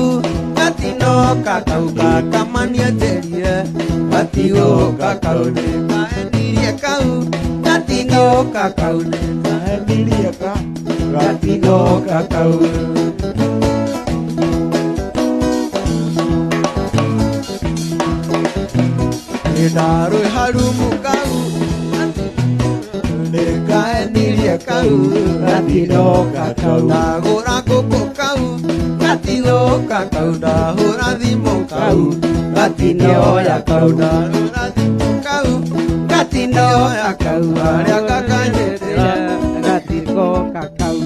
gatinoka kau gakamania njerie gatigũka kau nĩkahenirie kau gatinoka kau nĩkahenirie kau gatinoka kau. Ndarũiha rumu kau nĩkahenirie kau gatinoka kau. Ndagũra ngũkũ kau gatigoka kau. Ndahũra thimũ kau gatinoya kau. Ndahũra thimũ kau gatinoya kau. Arĩa gakanyitĩra Gatikoka kau.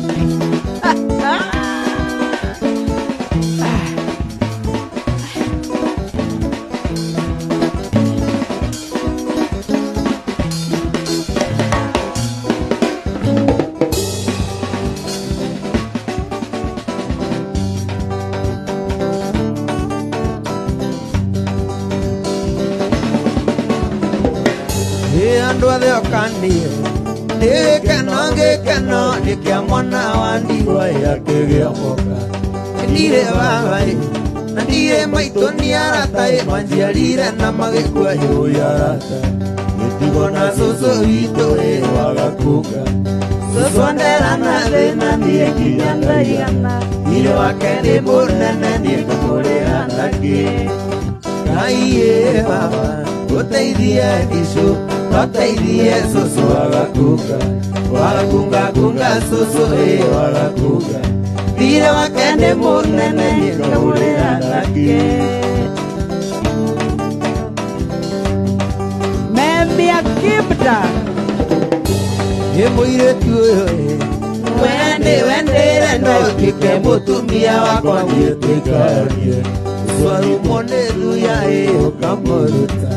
Andũ othe okanie nĩ gĩkeno gĩkeno nĩ kĩa mwana wa ndigwa akĩgĩa mũka. Ndirĩ baba ĩ na ndirĩ maitũ nĩ arata ĩ manjiarire na magĩkua yũĩ arata. Gĩtigo na cũcũ witũ ĩ wagakunga cũcũ ndera na thĩna niĩ nginya ndaigana thirĩ wake nĩ mũnene niĩ ngũmũrĩha nakĩ. Ngai ĩ baba ũteithie ndicũ noteithie cũcũ wagakunga wagakunga kunga cũcũ ĩ wagakunga thirĩ wake nĩ mũnene niĩ ngamũrĩha nakĩ. Memia Kibda Ĩ mũirĩtu ũyũ ĩ wende wendere no ũtuĩke mũtumia wakwa niĩ tũikaranie. Twarumwo nĩ thuya ĩ ũkamũruta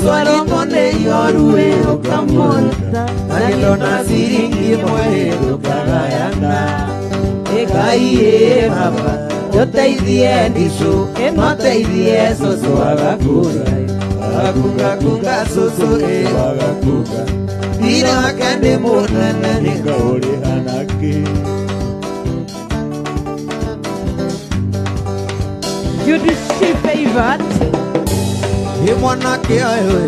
twarumwo nĩ ioru ĩ ũkamũruta na gĩthona ciringi ĩmwe ĩ tũkagayana. Ngai ĩ baba ũteithie ndicũ noteithie cũcũ wagakunga wagakunga kunga cũcũ ĩ wagakunga thirĩ wake nĩ mũnene nĩ Nĩngaũrĩha nakĩ. Judici favored Ĩ mwanake ũyũ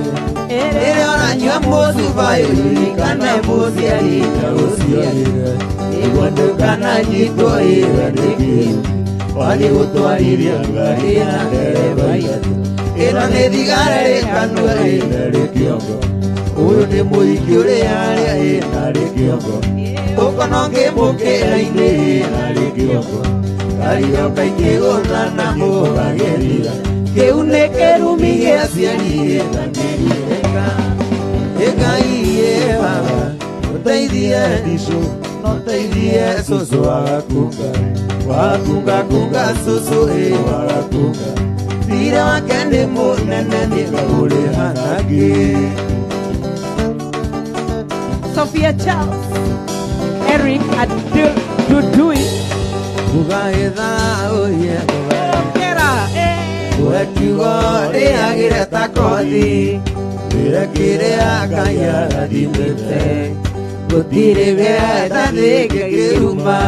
ĩ rĩrĩa ũranyua mũcuba ĩ ririkane mũciari ndagũciarire nĩguo ndũkananyitwo ĩ we nĩkĩ wathiĩ gũtwarithia ngari na ndereba ithatũ ĩno nĩ thigara ĩ kanua ĩ na rĩ kĩongo ũyũ nĩ mũhiki ũrĩa arĩa ĩ na rĩ kĩongo ũkono ngĩmũkĩra-inĩ ĩ na rĩ kĩongo karioka ikĩgũtha na mũgagĩrira kĩu nĩ kĩrumi gĩa aciari ĩ na nĩrirĩka. Ngai ĩ baba ũteithie ndicũ noteithie cũcũ wagakunga wagakunga kunga cũcũ ĩ wagakunga thirĩ wake nĩ mũnene nĩngagũrĩha nakĩ. Sophia Charles Eric Adudui Kũgaĩtha ũyĩ Kera kũhe kiugo rĩagĩre ta kothi wĩre kĩrĩa Ngai arathimĩte gũtirĩ gĩeta thĩngĩkĩruma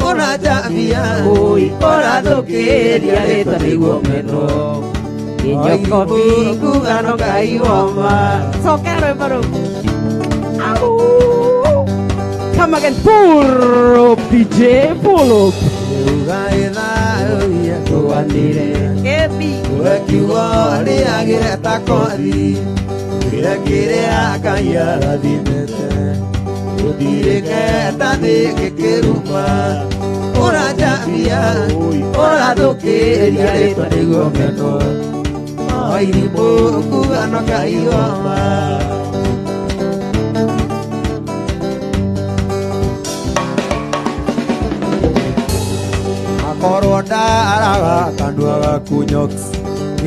ũranjambia Oi ũrathũkĩria rĩtwa nĩguo menwo Kinyokobi kuga no Ngai woma. Sokera rwĩmbo rũu. Au. Come again, pull up, DJ, pull up. Ugaĩtha ũyĩ kũganĩre Kebi. kũhe kiugo rĩagĩre ta kothi wĩre kĩrĩa Ngai arathimĩte gũtirĩ geta thĩngĩkĩruma ũranjambia ũrathũkĩria rĩtwa nĩguo menwo oirimũ kuga no Ngai woma. Akorwo ndaraga kanua gaku nyoks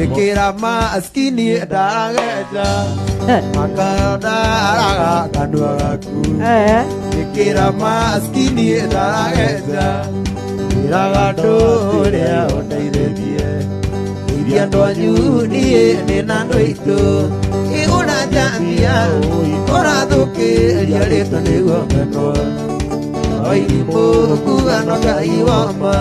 Ĩkĩra maskini ndarageja makandaraga kanua gaku. Eh. Ĩkĩra maskini ndarageja ĩraga andũ ũrĩa ũndeithĩtie ithia andũ anyu niĩ ndĩ na andũ aitũ ĩũranjambia ũrathũkĩria rĩtwa nĩguo menwo oirimũ kuga no Ngai wama.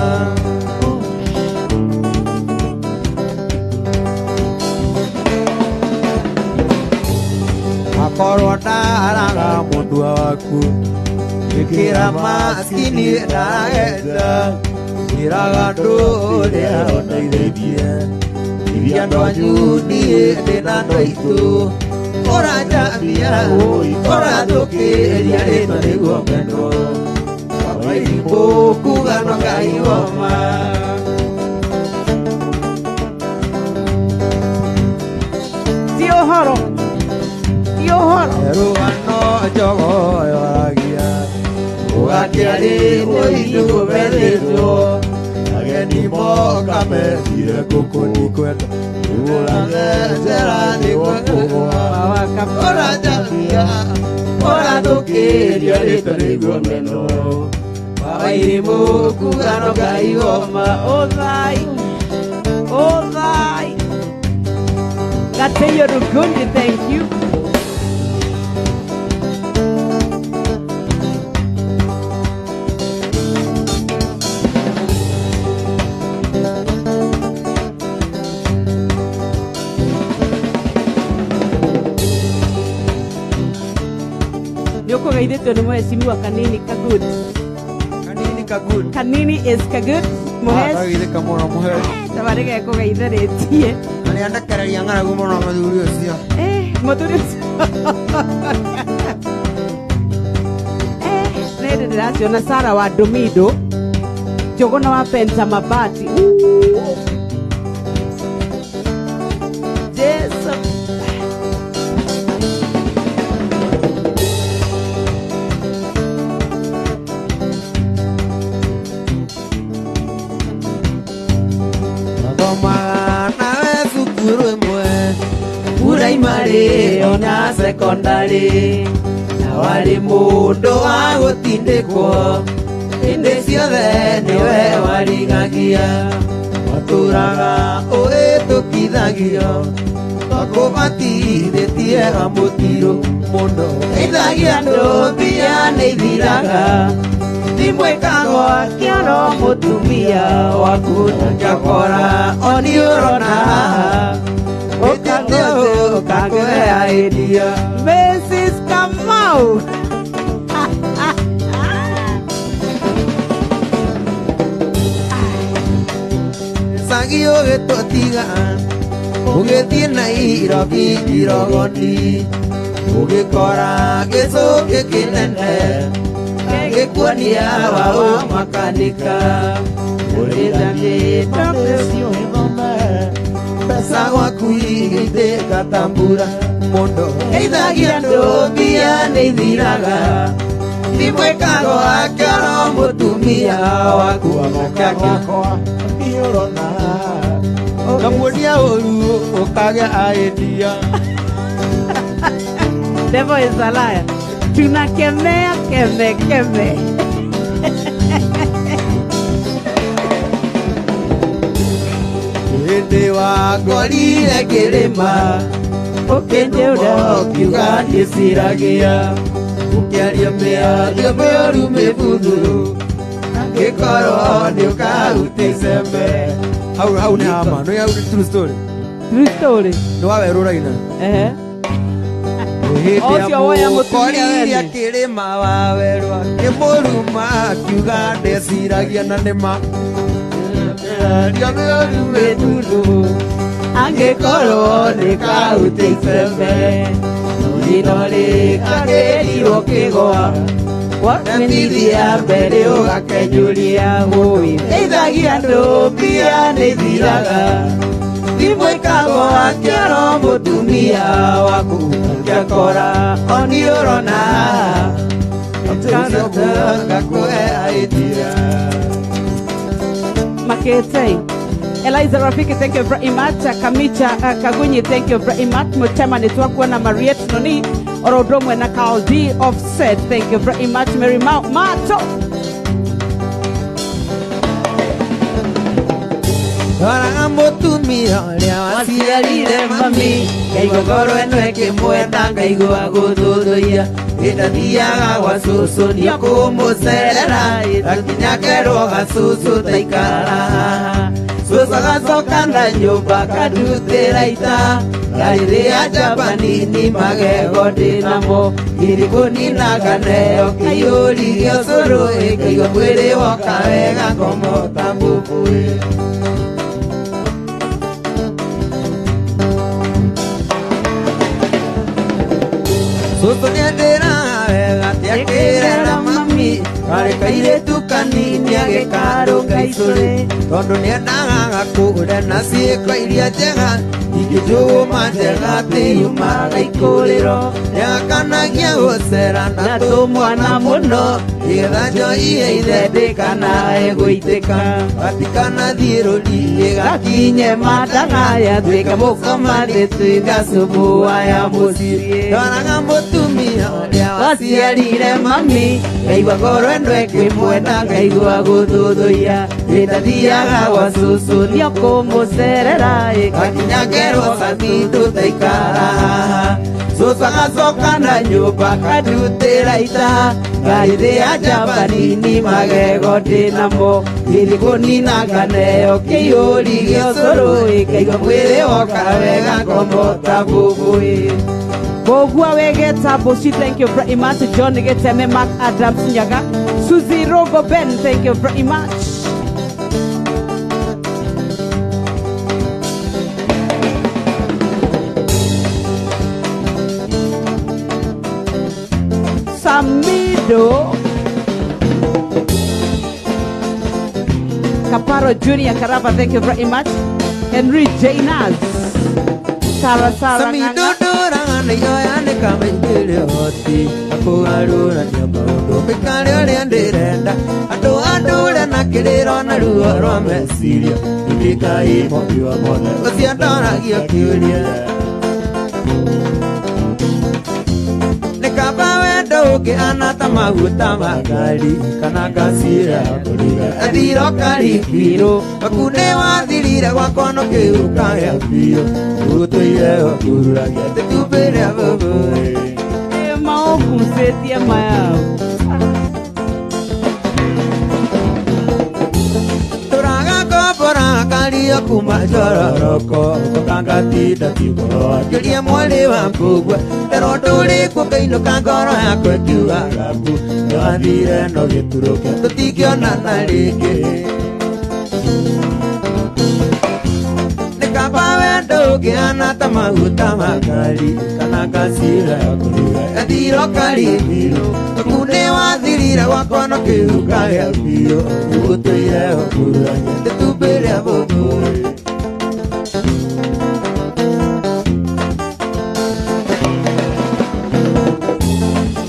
Akorwo ndaraga mũndua waku ĩkĩra maskini ndarageja ĩraga andũ ũrĩa ũndeithĩtie ithia andũ anyu niĩ ndĩ na andũ aitũ ũranjambia ũrathũkĩria rĩtwa nĩguo menwo wairimũ kuga no Ngai wama. Ti ũhoro. Ti ũhoro. Rũgano njogo yoragia ũgakĩra rĩmwe itũmethĩtwo ageni moka methire ngũkũ ndikwenda ũrage njera nĩguo kũgũa ũranjambia ũrathũkĩria rĩtwa nĩguo menwo wairimũ kuga no Ngai woma. Othai. Othai. Gateyo Rugundi, thank you. Nĩ ũkũgeithĩtio nĩ mũhecimiwa Kanini Kagut. Kanini Kagut. Kanini is Kagut. Mũheci. Ndageithĩka mũno mũhe. Tabarĩ gekũgeithĩrĩtie. Na nĩandekereria ng'aragu mũno mũthuri ũcio. Eh, mũthuri ũcio. Eh, rĩrĩ ndĩraciona Sara wa Ndumindo. Njũgũna wa Penta Mabati. Ooh. Jesu. Mathomaga nawe cukuru ĩmwe puraimarĩ ona sekondarĩ na warĩ mũndũ wa gũtindĩkwo hĩndĩ ciothe nĩwe warigagia watũraga ũhĩtũkithagio twakũbatithĩtie amũtirũ mũno teithagia andũ mbia nĩ ithiraga thimũ ĩkagwa kĩoro mũtumia waku ngakora oni ũrona ũkĩte ũkakũhea ĩndia. Mrs. Kamau. Cagi ũgĩtũtiga ũgĩthiĩ Nairobi Irogoni ũgĩkora gĩcũkĩ kĩnene gĩkuonia waũ makanika mbeca gwaku igĩitĩka ta mbura mũndũ teithagia andũ mbia nĩ ithiraga thimũ ĩkagwa kĩoro mũtumia waku Wakwa niũrona ngamuonia ũru ũkagĩa idea. Devil is a liar. Tunakemea keme keme. Hĩndĩ wakorire kĩrĩma ũkĩnjũra ũkiuga ndĩciragia ũkĩaria mĩario mĩũru mĩbuthu angĩkorwo nĩũkaruta icembe. Hau hau nĩ hama. Nĩ hau nĩ true story. True story. Nĩ wa werũ ũraina. Eh. Hĩndĩ Ũcio woya mũtumia amũkoririe wene. kĩrĩma wa werũ akĩmũruma akiuga ndeciragia na nĩma mĩario mĩũru mĩbuthu angĩkorwo nĩkaruta icembe rino rĩkagĩrirwo kĩgwa Wamithia mbere ũgakenyũria ũĩ teithagia andũ mbia nĩ ithiraga thimũ ĩkagwa kĩoro mũtumia waku ngakora oni ũrona ngakũhe idea. Maketei. Eliza Rafiki, thank you very much. Kamicha Kagunyi, thank you very much. Mutema nitwakuona Mariette Noni orodomwe na Carl D Offset, thank you very much. Mary Mato. Roraga mũtumia ũrĩa waciarire mami, ngaigua ngoro ĩno ĩkĩmwenda, ngaigua gũthũthũia. Ĩndathiaga gwa cũcũ nĩũkũmũcerera, ngakinya ngerwo gacũcũ taikara haha. Cũcũ agacoka na nyũmba akandutĩra ita, ngarĩrĩa njamba nini magego ndĩnamo, ngirikũnina nganeo kĩiyũri gĩa ũcũrũ, ngaigua mwĩrĩ woka wega ngomota mbũmbũĩ. Cũcũ nĩendĩraga wega tiakĩrera mami, karĩ kairĩtu kanini agĩkarũnga icũrĩ, tondũ nĩendaga gakũre na ciĩko iria njega, ingĩnjũgũma njega atĩ yumaga ikũrĩro, nĩakanagia gũcera na tũmwana mũno, nĩgetha njohie ithe ndĩkanae gũitĩka, gatikanathiĩ rũriĩ gakinye matang'aya, tuĩke mũkoma thĩ tuĩka cumbua ya mũciĩ. Ndoraga mũtumia ũrĩa waciarire mami, ngaigua ngoro ĩno ĩkĩmwenda, ngaigua gũthũthũia, ĩndathiaga gwa cũcũ Nĩũkũmũcerera ngakinya ngerwo gathindũ taikara haha. Cũcũ agacoka na nyũmba akandutĩra ita, ngarĩrĩa njamba nini magego ndĩnamo, ngirikũnina nganeo kĩiyũri gĩa ũcũrũ, ngaigua mwĩrĩ woka wega ngomota mbũmbũĩ. Bogua Wegeta Boshi, thank you very much. John Geteme, Mark Adams Nyaga, Susie Rogo Ben, thank you very much. Samido Kaparo Junior Karava, thank you very much. Henry J. Naz, Sarah Sarah Ng'ang'a. Samidodoraga nĩihoya nĩkamaingĩre ũhoti akũgarũrania maũndũ mĩkare ũrĩa ndĩrenda andũ andũre na kĩrĩro na ruo rwa meciria ndĩkai mũmbi wa mothe ũcio ndoragia kĩũria nĩ kaba wendo ũngĩhana ta maguta ma ngari kana ngacira kũruga gathiro karibirũ waku nĩ wathirire gwakwa no kĩu kagĩa biũ ũtũire ũkururagia tĩtumbĩ rĩa bũbũĩ. Maogucetie mayao. Tũraga ngombora kario kuma njororoko kangatinda kiugoro akĩria mwarĩ wa mbũgua nderwo ndũrĩ kuo ngainũka ngoro yakwa ĩkiugaga mbu nĩwathire no gĩturũke tũtingĩonana rĩngĩ. Nĩ kaba wendo ũngĩhana ta maguta ma ngari kana ngacira ya kũruga gathiro karibirũ waku nĩwathirire gwakwa no kĩu kagĩa biũ ũtũire ũkururagia tĩtumbĩ rĩa bũbũĩ.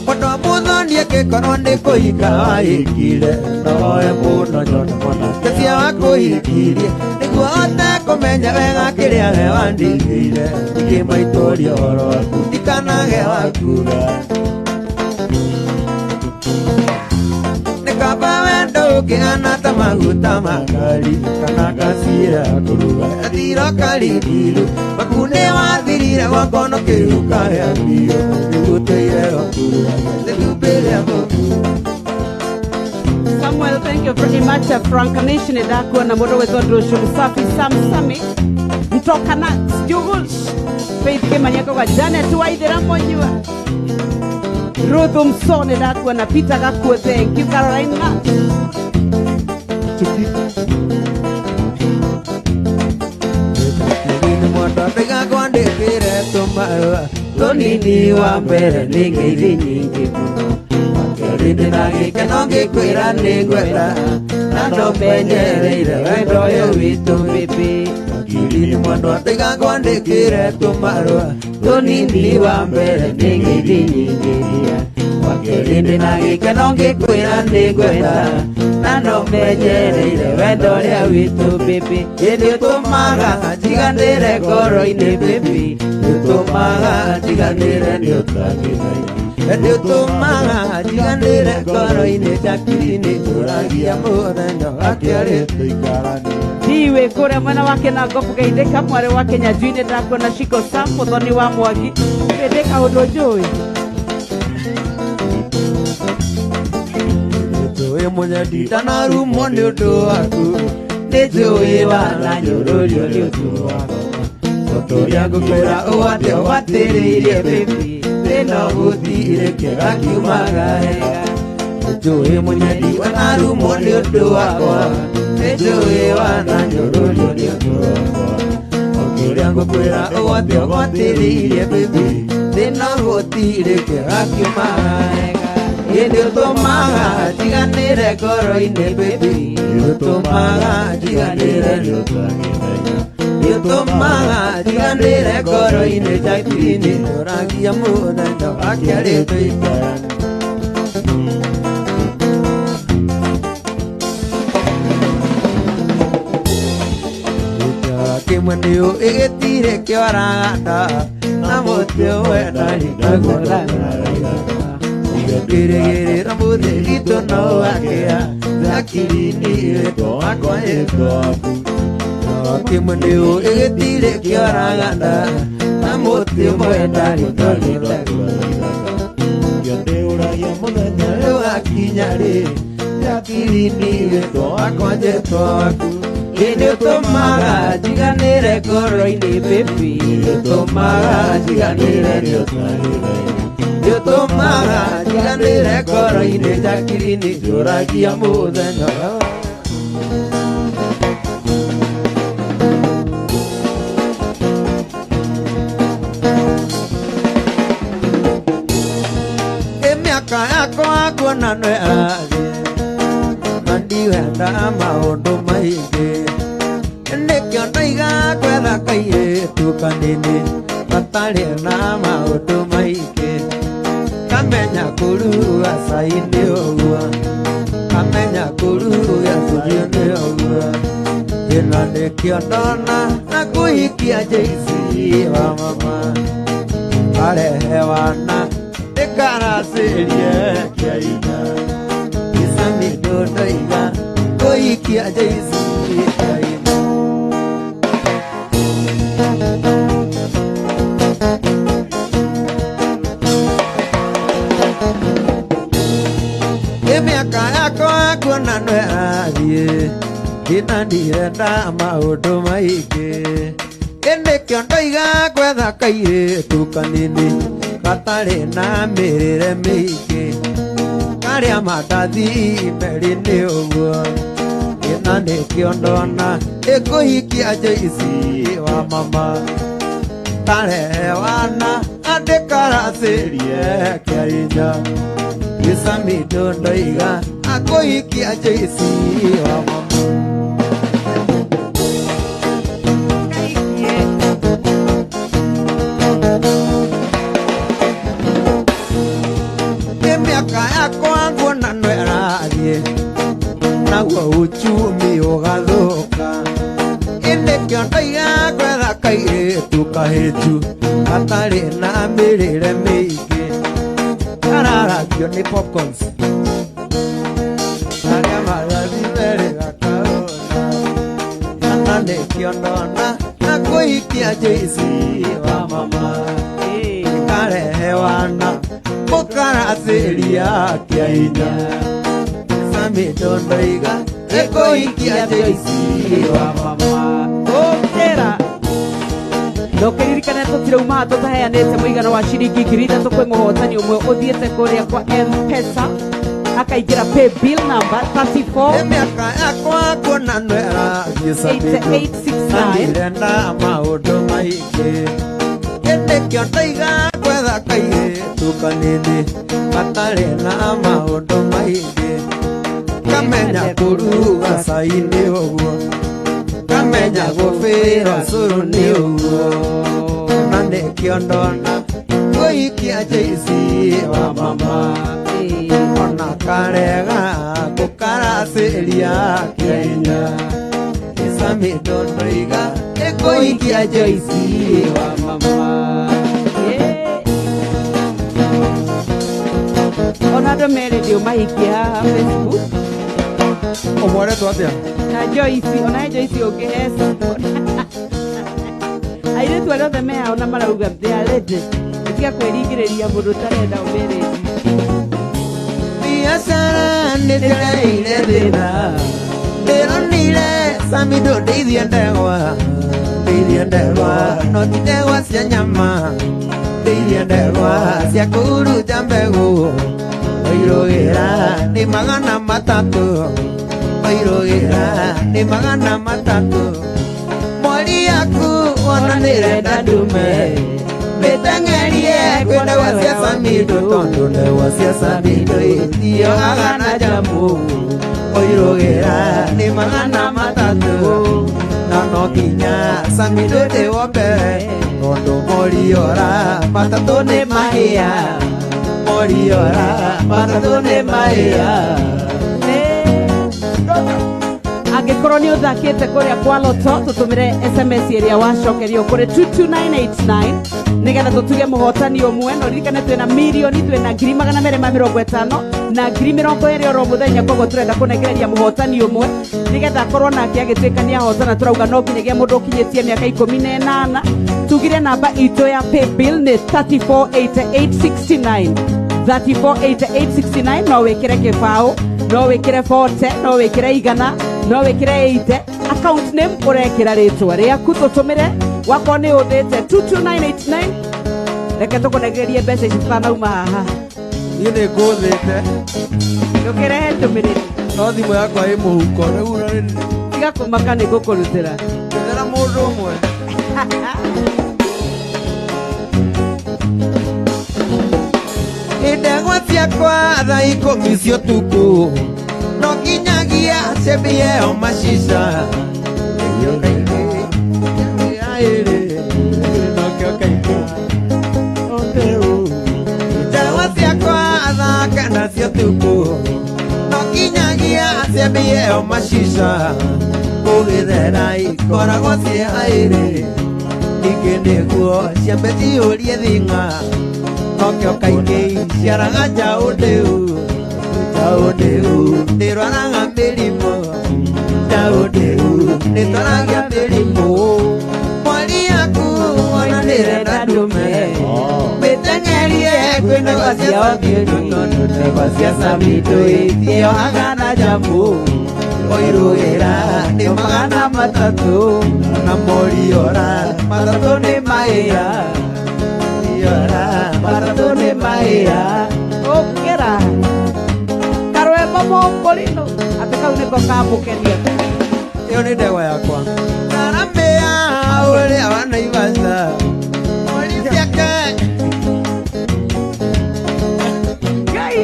Mũndũ mũthoni angĩkorwo nĩ kũhika wahikire noe mũno nyone mwanake ũcio wakũhikirie nĩguo hote kũmenya wega kĩrĩa we wandigĩire ingĩmaitũria ũhoro waku ndikanage wakuga. Nĩ kaba wendo ũngĩhana ta maguta ma ngari kana ngacira ya kũruga gathiro karibirũ waku nĩwathirire gwakwa no kĩu kagĩa biũ nĩgũtũire ũkururagia tĩtumbĩ rĩa bũbũĩ. Samuel, thank you very much. Frank Nation ndakuona na mũndũ wetwo Ndũcũ Msafi Sam Sami Mtoka Nuts Jugush Faith Kimani kwa Janet Waithera Monyua Ruth Msone ndakuona Peter Gakuo, thank you. Caroline Nuts. Kwandĩkĩre tũmarũa tũnini wa mbere nĩ ngeithi nyingĩ mũno wa kerĩ ndĩna gĩkeno ngĩkwĩra nĩngwenda na no menyereire wendo ũyũ witũ bĩbĩ ngiri mwendwa tiga kwandĩkĩre tũmarũa tũnini wa mbere nĩ ngeithi nyingĩ dia Makĩria ndĩna gĩkeno ngĩkwĩra nĩngwenda na no menyereire wendo ũrĩa witũ baby ĩndĩ ũtũmaga njiganĩre ngoro-inĩ baby ũtũmaga njiganĩre nĩ ũtũmaga njiganĩre ngoro-inĩ Jacqueline njũragia mũthenya wakĩarĩ Ndiwe kũrĩa mwena wake na ngobu geithĩka mwarĩ wa Kenya njui-inĩ ndakuona Shiko Sam mũthoni wa Mwangi ndĩ kaũndũ njũĩ Njũĩ mũnyendi ndanarumwo nĩ ũndũ waku nĩ njũĩ wananyũrũrio nĩ ũndũ wakwa tũrĩa ngũkwĩra ũgwate ũgwatĩrĩirie baby thĩna gũtirĩ kĩega kiumaga wega Njũĩ mũnyendi wanarumwo nĩ ũndũ wakwa nĩ njũĩ wananyũrũrio nĩ ũndũ wakwa tũrĩa ngũkwĩra ũgwate ũgwatĩrĩirie baby thĩna gũtirĩ kĩega kiumaga wega ĩndĩ ũtũmaga njiganĩre ngoro-inĩ baby ũtũmaga njiganĩre ũtũmaga njiganĩre ngoro-inĩ Jacqueline njũragia mũthenya wakĩarĩ tũikaranie Kĩmwe nĩũ ĩgĩtirĩ kĩoraganda na mũtĩ ũmwe ndarigagwo Kĩrĩgĩrĩra mũthĩ gitũ no wakĩa Jacqueline wĩtwo wakwa wĩtwo waku Kĩmwe nĩũ ĩgĩtirĩ kĩoraganda na mũtĩ ũmwe ndarigagwo mũthenya ũgakinya rĩ Jacqueline wĩtwo wakwa njĩtwo waku Ĩndĩ ũtũmaga njiganĩre ngoro-inĩ baby ũtũmaga njiganĩre ũtũmaga njiganĩre ngoro-inĩ Jacqueline njũragia mũthenya Ĩ mĩaka yakwa nguona nĩ ĩrathiĩ na ndiwenda maũndũ maingĩ nĩkĩo ndaiga gwetha kairĩtu kanini gatarĩ na maũndũ maingĩ kamenya kũruga cai nĩ ũguo kamenya kũruga surio nĩ ũguo ĩno nĩkĩo ndona na kũhikia Jaycee wa mama arehe wana ndĩkaracĩrie kĩainya Icamindo ndoiga kũhikia Jaycee kĩainya Ĩ mĩaka yakwa nguona nĩ ĩrathiĩ ĩna ndirenda maũndũ maingĩ ĩnĩkĩo ndoiga gwetha kairĩtu kanini gatarĩ na mĩrĩre mĩingĩ karĩa mandathi merĩ nĩ ũguo ĩna nĩkĩo ndona ĩkũhikia Jaycee wa mama karehe wana andĩkaracĩrie kĩainya Icamindo ndoiga akũhikia Jaycee wa mama Ĩ mĩaka yakwa nguona nĩ ĩrathiĩ naguo uchumi ũgathũka ĩnĩkĩo ndoiga gwetha kairĩtu kahĩtu gatarĩ na mĩrĩre mĩingĩ kararagio nĩ popcorns arĩa marathi merĩ gakaona na nĩkĩo ndona na kũhikia Jaycee wa mama karehe wana mũkaracĩria kĩainya Icamindo ndoiga ĩkũhikia Jaycee wa mama Ũngĩra ndũkĩririkane tũtirauma tũtaheanĩte mũigana wa ciringi 3,000 kwĩ mũhotani ũmwe ũthiĩte kũrĩa kwa M-Pesa akaingĩra pay bill number 34 Ĩ mĩaka yakwa nguona nĩ ĩrathiĩ Samido 8869 ndirenda maũndũ maingĩ ĩnĩkĩo ndoiga gwetha kairĩtu kanini gatarĩ na maũndũ maingĩ kamenya kũruga cai nĩ ũguo kamenya gũbĩra cũrũ nĩ ũguo na nĩkĩo ndona kũhikia Jaycee wa mama. Akarega gũkaracĩria Kenya Samido ndoiga ĩkũhikia Joyce wa mama. Yeah. Ona andũ me rĩndiũ mahikie haha Facebook. Ũmweretwo atĩa? Na Joyce, ona he Joyce ũngĩ he airĩtu arĩa othe me hao na marauga they are ready. Tiga kwĩringĩrĩria mũndũ ũtarenda ũmĩrĩtie. Biacara nĩ ndĩreire thĩna, ndĩronire Samido ndeithie ndegwa, ndeithie ndegwa, no ti ndegwa cia nyama, ndeithie ndegwa cia kũhurunja mbegũ. Oirũgĩra nĩ 300, oirũgĩra nĩ 300. Mori yaku ona nĩrenda ndume, mĩteng'erie kwĩ ndegwa cia Samido, tondũ ndegwa cia Samido itiohaga na njamu. Oirũgĩra nĩ 300, na no nginya Samido ndĩwo mbere, tondũ moriora matatũ nĩ mahĩa, moriora matatũ nĩ mahĩa. Angĩkorwo nĩ ũthakĩte kũrĩa kwa Loto, tũtũmĩre SMS ĩrĩa wacokerio kũrĩ 22989 nĩgetha tũtuge mũhotani ũmwe. Na ũririkane twĩna mirioni, twĩna 250,000 na 20,000 oro mũthenya, koguo tũrenda kũnengereria mũhotani ũmwe nĩgetha akorwo nake agĩtuĩka nĩ ahotana. Tũrauga no nginyagia mũndũ ũkinyĩtie mĩaka 18. Tugire namba itũ ya paybill nĩ 348869, 348869. No wĩkĩre kĩbaũ, no wĩkĩre 40, no wĩkĩre 100, no wĩkĩre 80. Account name ũrekĩra rĩtwa rĩaku. Tũtũmĩre wakorwo nĩ ũthĩte 22989, reke tũkũnengererie mbeca ici tutanauma haha. Niĩ nĩ ngũthĩte. Ndũkĩrehe ndũmĩrĩri. No thimũ yakwa ĩ mũhuko rĩu. Tiga kũmaka, nĩ ngũkũrutĩra. Ethera mũndũ ũmwe. Ndegwa ciakwa thaa 10 cia ũtukũ no nginyagia ciambie o macica. Nĩkĩo kaingĩ ĩrĩ, nokĩo kaingĩ ndegwa ciakwa thaa 9 cia ũtukũ no nginyagia ciambie o macica. Kũgĩthera ikoragwo ciĩ haĩrĩ, ningĩ nĩguo ciambe ciyũrie thing'a, nokĩo kaingĩ ciaraga njaũ ndĩu, njaũ ndĩu ndĩrwaraga mĩrimũ, njaũ ndĩu nĩtwaragia mĩrimũ. Mori yaku ona nĩrenda ndume, mĩteng'erie kwĩ ndegwa cia Samido, tondũ ndegwa cia Samido itiohaga na njamu. Oirũgĩra nĩ 300, na moriora matatũ nĩ mahĩa, moriora matatũ nĩ mahĩa. Ũkĩra karwembo mũkũrinũ atĩ kau nĩko kamũkenia. Ĩyo nĩ ndegwa yakwa. Taramĩa ũrĩa wa Naivasha, mori ciake. Ngai.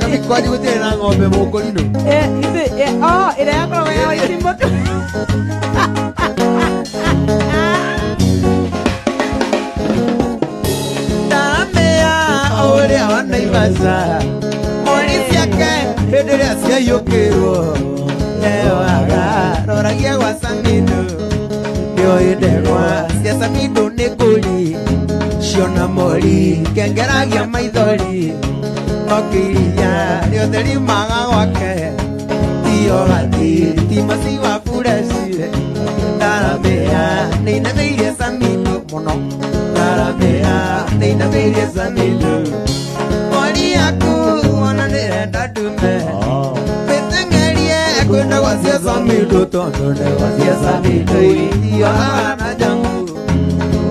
Kami kwanyu gũtirĩ na ng'ombe mũkũrinũ? Eh, ithe, oh, ĩrĩa yakoragwo ya Wairimũ. Taramĩa ũrĩa wa Naivasha, mori ciake hĩndĩ ĩrĩa ciaiyũkĩrwo ndeoaga roragia gwa Samido. Nĩoĩ ndegwa cia Samido nĩ ngũri, ciona mori kengeragia maithori, no kĩiria rĩothe riumaga gwake tio gati ti maciwa bureci. Taramĩa nĩinamĩirie Samido mũno, taramĩa nĩinamĩirie Samido. Mori yaku ona nĩrenda ndume, mĩteng'erie kwĩ ndegwa cia Samido, tondũ ndegwa cia Samido itiohaga na njamu.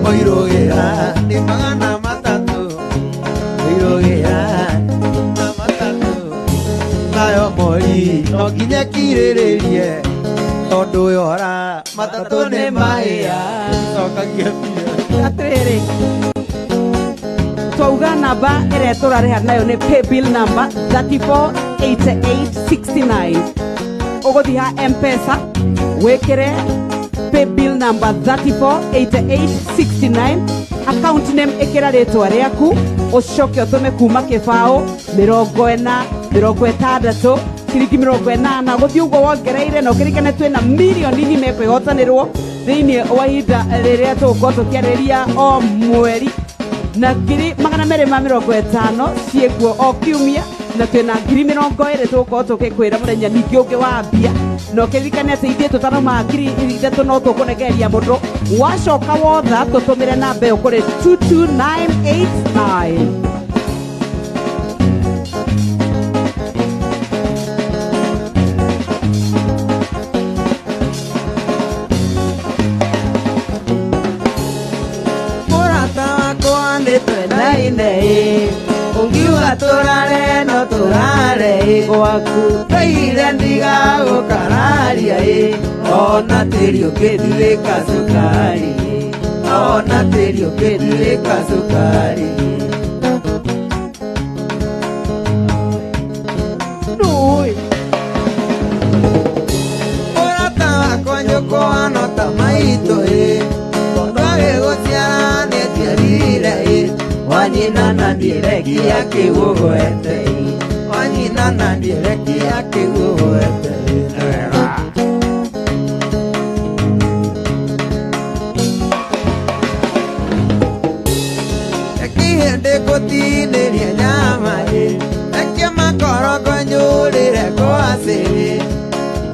Oirũgĩra nĩ 300, oirũgĩra na matatũ, nayo mori no nginya kirĩrĩrie, tondũ yora matatũ nĩ mahĩa. Cokagia mbia. Atĩrĩrĩ, twauga namba ĩrĩa tũrarĩha nayo nĩ paybill number 348869. Ũgũthiĩ ha M-Pesa wĩkĩre paybill number 348869. Account name ĩkĩra rĩtwa rĩaku, ũcoke ũtũme kuma kĩbaũ 40 60 ciringi 80 gũthiĩ ũguo wongereire, na ũkĩrikane twĩna mirioni ng'ima ĩkwĩhotanĩrwo thĩinĩ wa ihinda rĩrĩa tũgũkorwo tũkĩarĩria o mweri, na 250,000 ciĩkuo o kiumia, na twĩna 20,000 tũgũkorwo tũgĩkwĩra mũthenya ningĩ ũngĩ wambia. Na ũkĩririkane atĩ ithuĩ tũtarauma 3,000 no tũkũnegeria mũndũ. Wacoka wotha tũtũmĩre namba ĩyo kũrĩ 22989. Mũrata wakwa nĩ twendaine ĩ, ũngiuga tũrare no tũrare ĩ gwaku, ndoigire ndigagũkararia ĩ, ona tĩri ũkĩthirĩka cukari ĩ, ona tĩri ũkĩthirĩka cukari ĩ. Nũĩ. Mũrata wakwa nyũkwa no ta maitũ ĩ, tondũ agĩgũciara nĩnjiarire ĩ, wanyina na ndirekia kĩgũgwete ĩ, wanyina na ndirekia kĩgũgwete ĩ. Nĩ wega. Ekihĩndĩ gũtinĩria nyama ĩ, ekie makorogo nyũrĩre ngwacĩ ĩ,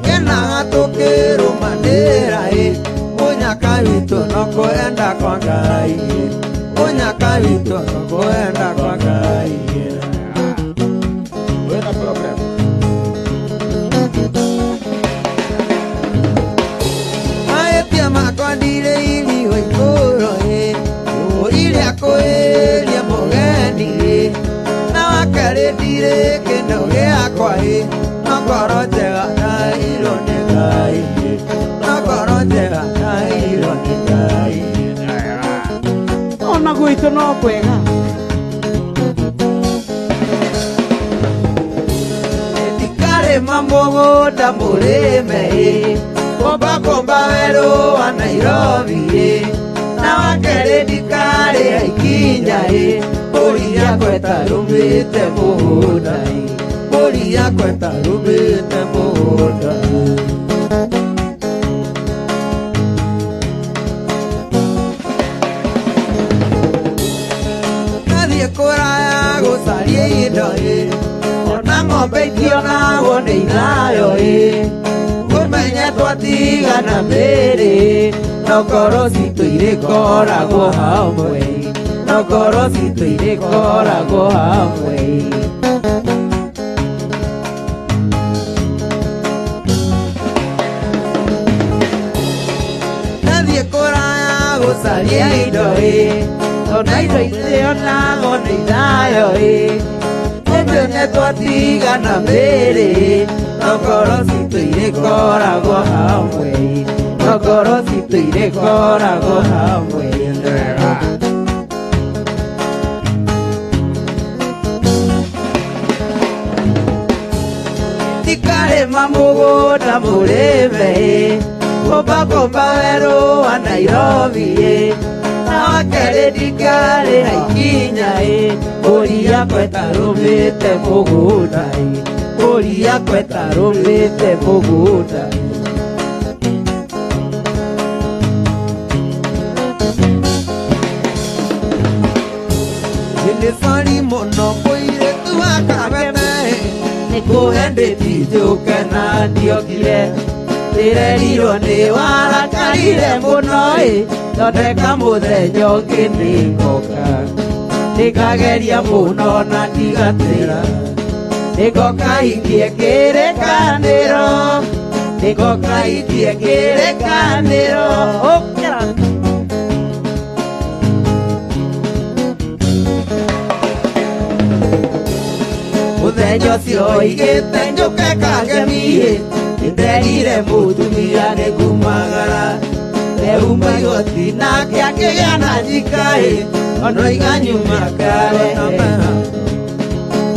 ngenaga tũkĩrũmanĩra ĩ, mũnyaka witũ no kwenda kwa Ngai ĩ, mũnyaka witũ no kwenda kwa Ngai ĩ. Wĩna problem. Mahĩtia makwa ndirĩirio ikũrũ ĩ, ũrire kwĩria mũgeni ĩ, na wakerĩ ndirĩ kĩndũ gĩakwa ĩ, no ngoro njega ndaheirwo nĩ Ngai ĩ, no ngoro njega ndaheirwo nĩ Ngai ĩ. Ona gwitũ no kwega. Ndikarĩma mũgũnda mũrĩme ĩ, komba komba werũ wa Nairobi ĩ, na wakerĩ ndikarĩha ikinya ĩ, mbũri yakwa ĩtarũmĩte mũgũnda ĩ, mbũri yakwa ĩtarũmĩte mũgũnda ĩ. Nathiĩ kũraya gũcaria indo ĩ, ona ng'ombe itionagwo nĩ ithayo ĩ, ũmenye twatigana mĩĩrĩ, no ngoro citũ irĩkoragwo hamwe ĩ, no ngoro citũ irĩkoragwo hamwe ĩ. Nathiĩ kũraya gũcaria indo ĩ, ona indo itionagwo nĩ ithayo ĩ, ũmenye twatigana mĩĩrĩ, no ngoro citũ irĩkoragwo hamwe ĩ, no ngoro citũ irĩkoragwo hamwe ĩ. Nĩ wega. Ndikarĩma mũgũnda mũrĩme ĩ, komba komba werũ wa Nairobi ĩ, na wakerĩ ndikarĩha ikinya ĩ, mbũri yakwa ĩtarũmĩte mũgũnda ĩ, mbũri yakwa ĩtarũmĩte mũgũnda ĩ. Nĩ sorry mũno mũirĩtu wa Kabete, nĩkũhendĩti njũke na ndiokire, ndĩrerirwo nĩ warakarire mũno ĩ, thondeka mũthenya ũngĩ nĩngoka, nĩngageria mũno na ndigatĩra, nĩngoka hingie kĩrĩkanĩro, nĩngoka hingie kĩrĩkanĩro. Ũkĩra. Mũthenya ũcio oigĩte njũke kangemi ĩ, nĩnderire mũtumia nĩngumagara, ndeuma igoti nake akĩgĩa na njika ĩ, ondoiga nyuma kare,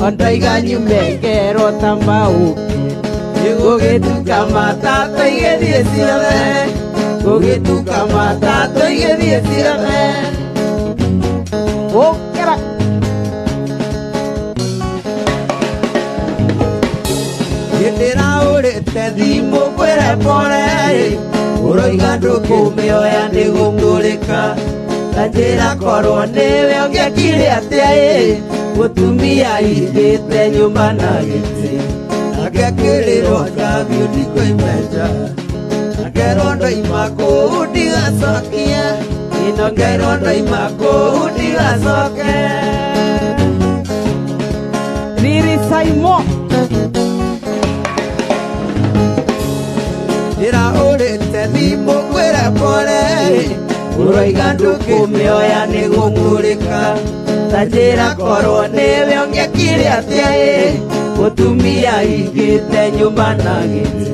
Ondoiga nyume ngerwo ta maũke. Gũgĩtuka matatũ igĩthiĩ ciothe, gũgĩtuka matatũ igĩthiĩ ciothe. Pokera. Ndĩraũrĩte thimũ ngwĩre pore ũroiga ndũkũmĩoya nĩgũtũrĩka ta njĩra korwo nĩwe ũngĩekire atĩa ĩ mũtumia aingĩte nyũmba na gĩtĩ agekĩrĩrwo ndabiũ ndikũimenja ngerwo ndoima kũu ndigacokie ĩno ngerwo ndoima kũu ndigacoke. Riri Saimo. Ndĩraũrĩte thimũ ngwĩre pore ũroiga ndũkũmĩoya nĩgũtũrĩka ta njĩra korwo nĩwe ũngĩekire atĩa ĩ mũtumia aingĩte nyũmba na gĩtĩ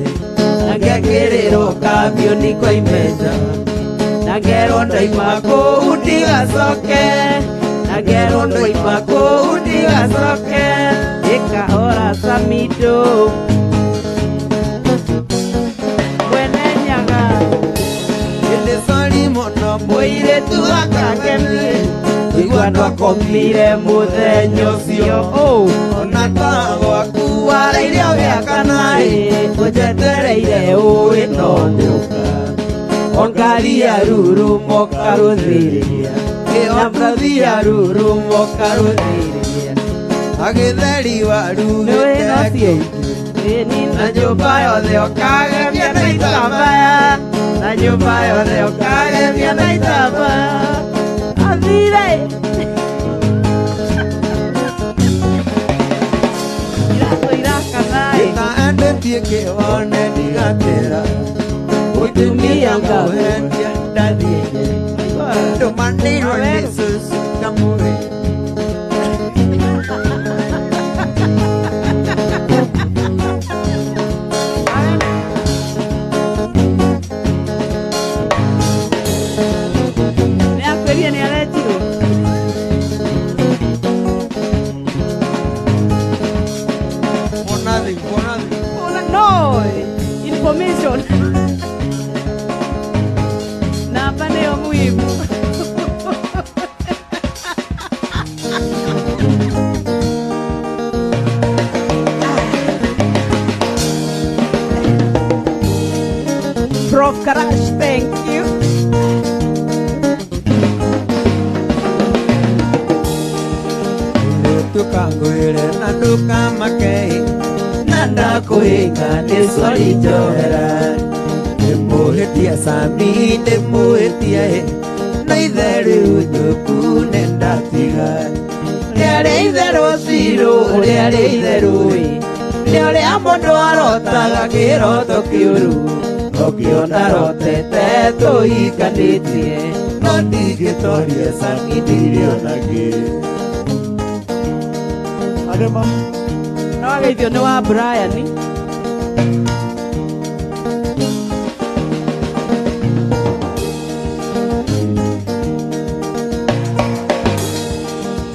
angekĩrĩrwo kambiũ ndikũimenja na ngerwo ndoima kũu ndigacoke na ngerwo ndoima kũu ndigacoke Ĩkahora Samido. Mwene Nyaga. Ĩndĩ sori mũno mũirĩtu akangemi Igua ndwakomire mũthenya ũcio. Oh. Ona ta gwaku warairio gĩa kana ĩ ũnjetereire ũĩ no ndĩũka Ongari ya ruru mokarũthĩrĩria. Nambathi ya ruru mokarũthĩrĩria. Agĩtheri Nĩũĩ warugĩte nocio? Ĩni na nyũmba yothe ũkagemia na itambaya na nyũmba yothe ũkagemia na itambaya. Athire. Iratũ irakana ĩ. Ĩta endetie kĩwone ndigatĩra Mũtumia ngũhendia ndathiĩ ndũmanĩirwo nĩ cũcũ kamũĩ. Nĩ akwĩrire nĩ aretirwo. For nothing, for nothing. Ona no information. Namba nĩyo muhimu. Prof Karash, thank you. Tukangwĩre na ndũkamake na ndakũhĩnga nĩ sori njohera nĩmũhĩtia Sami nĩmũhĩtia ĩ na itherũ njũku nĩ ndatiga rĩarĩ itherũ cirũ rĩarĩ itherũ ĩ nĩ ũrĩa mũndũ arotaga kĩroto kĩũru ũkĩona rotete tũhikanĩtie no ndingĩtoria Sami ndirĩ ona kĩ. Adema. No wageithio nĩ wa Brian.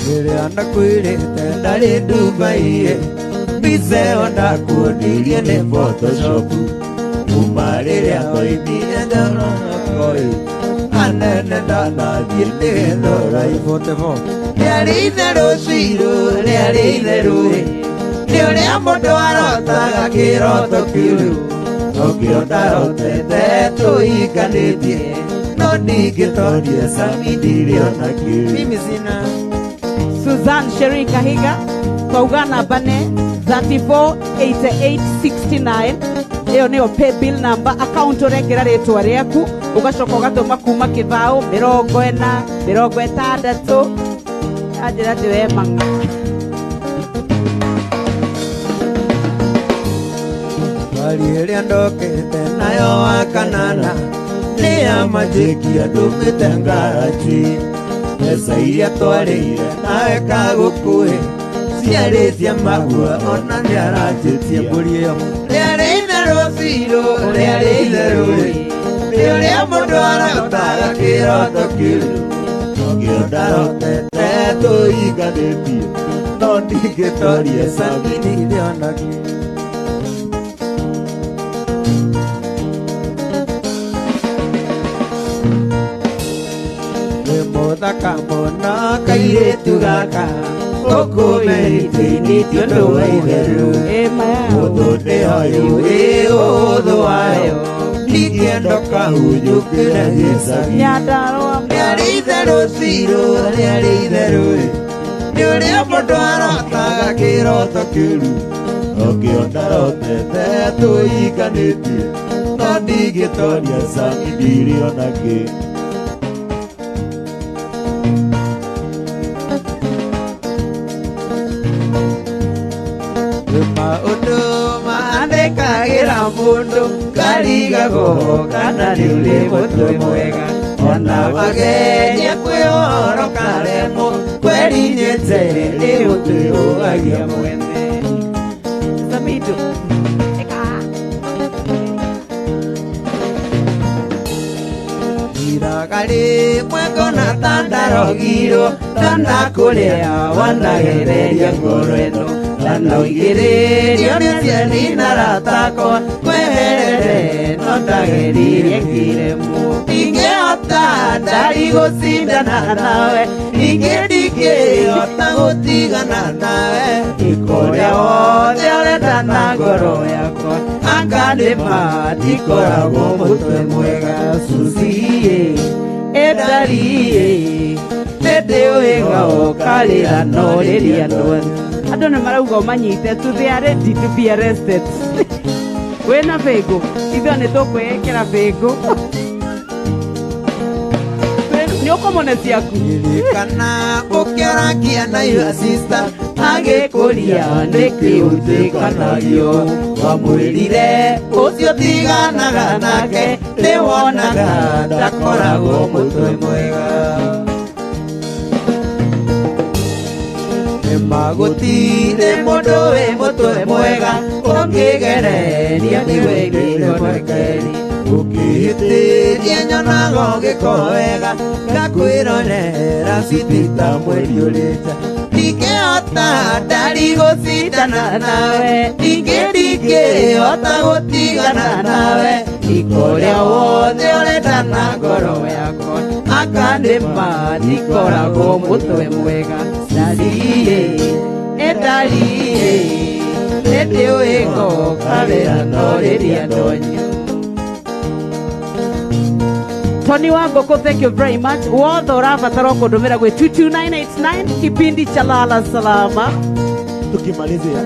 Rĩrĩa ndakwĩrĩte ndarĩ Dubai mbica ĩyo ndakuonirie nĩ Photoshop kuma rĩrĩa twaimire Njorokoi anene ndanathiĩ nĩgethorai rĩarĩ itherũ cirũ rĩarĩ itherũ ĩ nĩ ũrĩa mũndũ arotaga kĩroto kĩũru ũkĩo ndarotete tũhikanĩtie no ndingĩtoria Sami ndirĩ ona kĩ. Mimi sina. Suzanne Sherry Kahiga twauga namba nĩ 348869 ĩyo nĩyo pay bill number account ũrekĩra rĩtwa rĩaku ũgacoka ũgatũma kuma kĩbaũ 40 60 anjĩra atĩ we mang'a. Ngari ĩrĩa ndokĩte nayo wa kanana nĩ ya manjĩkia ndũmĩte ngaraji mbeca iria twarĩire nawe kagũkũĩ ciarĩ cia magua ona nĩaranjĩtie mbũri ĩyo rĩarĩ itherũ cirũ rĩarĩ itherũ ĩ nĩ ũrĩa mũndũ arotaga kĩroto kĩũru nokĩo ndarotete tũhikanĩtie no ndingĩtoria Sami ndirĩ ona kĩ. Mũthaka mũno kairĩtu gaka ũkũmeritĩini ti ũndũ wa itherũ. Ũthũ nĩyo yũĩ ũthũ wayo ndingĩenda kahunyũkĩre gĩcagi. Nyandarua. Rĩarĩ itherũ cirũ, rĩarĩ itherũ ĩ. Nĩ ũrĩa mũndũ arotaga kĩroto kĩũru okĩo ndarotete tũikanĩtie no ndingĩtoria cami ndirĩ ona kĩ. Maũndũ mandĩkagĩra mũndũ ngarigagwo kana nĩ ũrĩ mũtwe mwega ona wageria kwĩhoro karemwo kweri nyete nĩ ũtwĩũgagia mwene. Samido. Eka. Iraga rĩmwe ngona ta ndarogirwo ta ndakũrĩa wanagereria ngoro ĩno ndanoigĩrĩrio nĩ ciani na aratakwa kweherere no ndageririe ngĩremwo. Ndingĩhota ndari gũcindana nawe ningĩ ndingĩhota gũtigana nawe ĩka ũrĩa wothe ũrenda na ngoro yakwa anga nĩma ndikoragwo mũtwe mwega. Susie ĩndariĩ nĩndĩũĩga ũkarĩra no rĩrĩa ndwani. Andũ nĩ marauga ũmanyite tu, they are ready to be arrested. Wĩna bĩngũ ithuĩ nĩ tũkwĩĩkĩra bĩngũ. Nĩ ũkũmũne ciaku. Ririkana ũkĩaragia na your sister agĩkũria nĩkĩ ũtĩkanagio wamwĩrire ũcio tiganaga nake nĩwonaga ndakoragwo mũtwe mwega. Nĩmagũtirĩ mũndũ wĩ mũtwe mwega ũngĩgereria nĩwe ngĩhonekeri ũkĩhĩtĩria nyonaga ũgĩko wega ngakwĩrorera citita mweri ũrĩte. Ndingĩhota ndari gũcindana nawe ningĩ ndingĩhota gũtigana nawe ika ũrĩa wothe ũrenda na ngoro yakwa anga nĩma ndikoragwo mũtwe mwega. Ndariĩ ĩndariĩ nĩndĩũĩ ngokarĩra no rĩrĩa ndonyo. Tony Wangũkũ, thank you very much. Wothe ũrabatara kũndũmĩra gwĩ 22989 kipindi cha Lala Salama. Tukimalizia.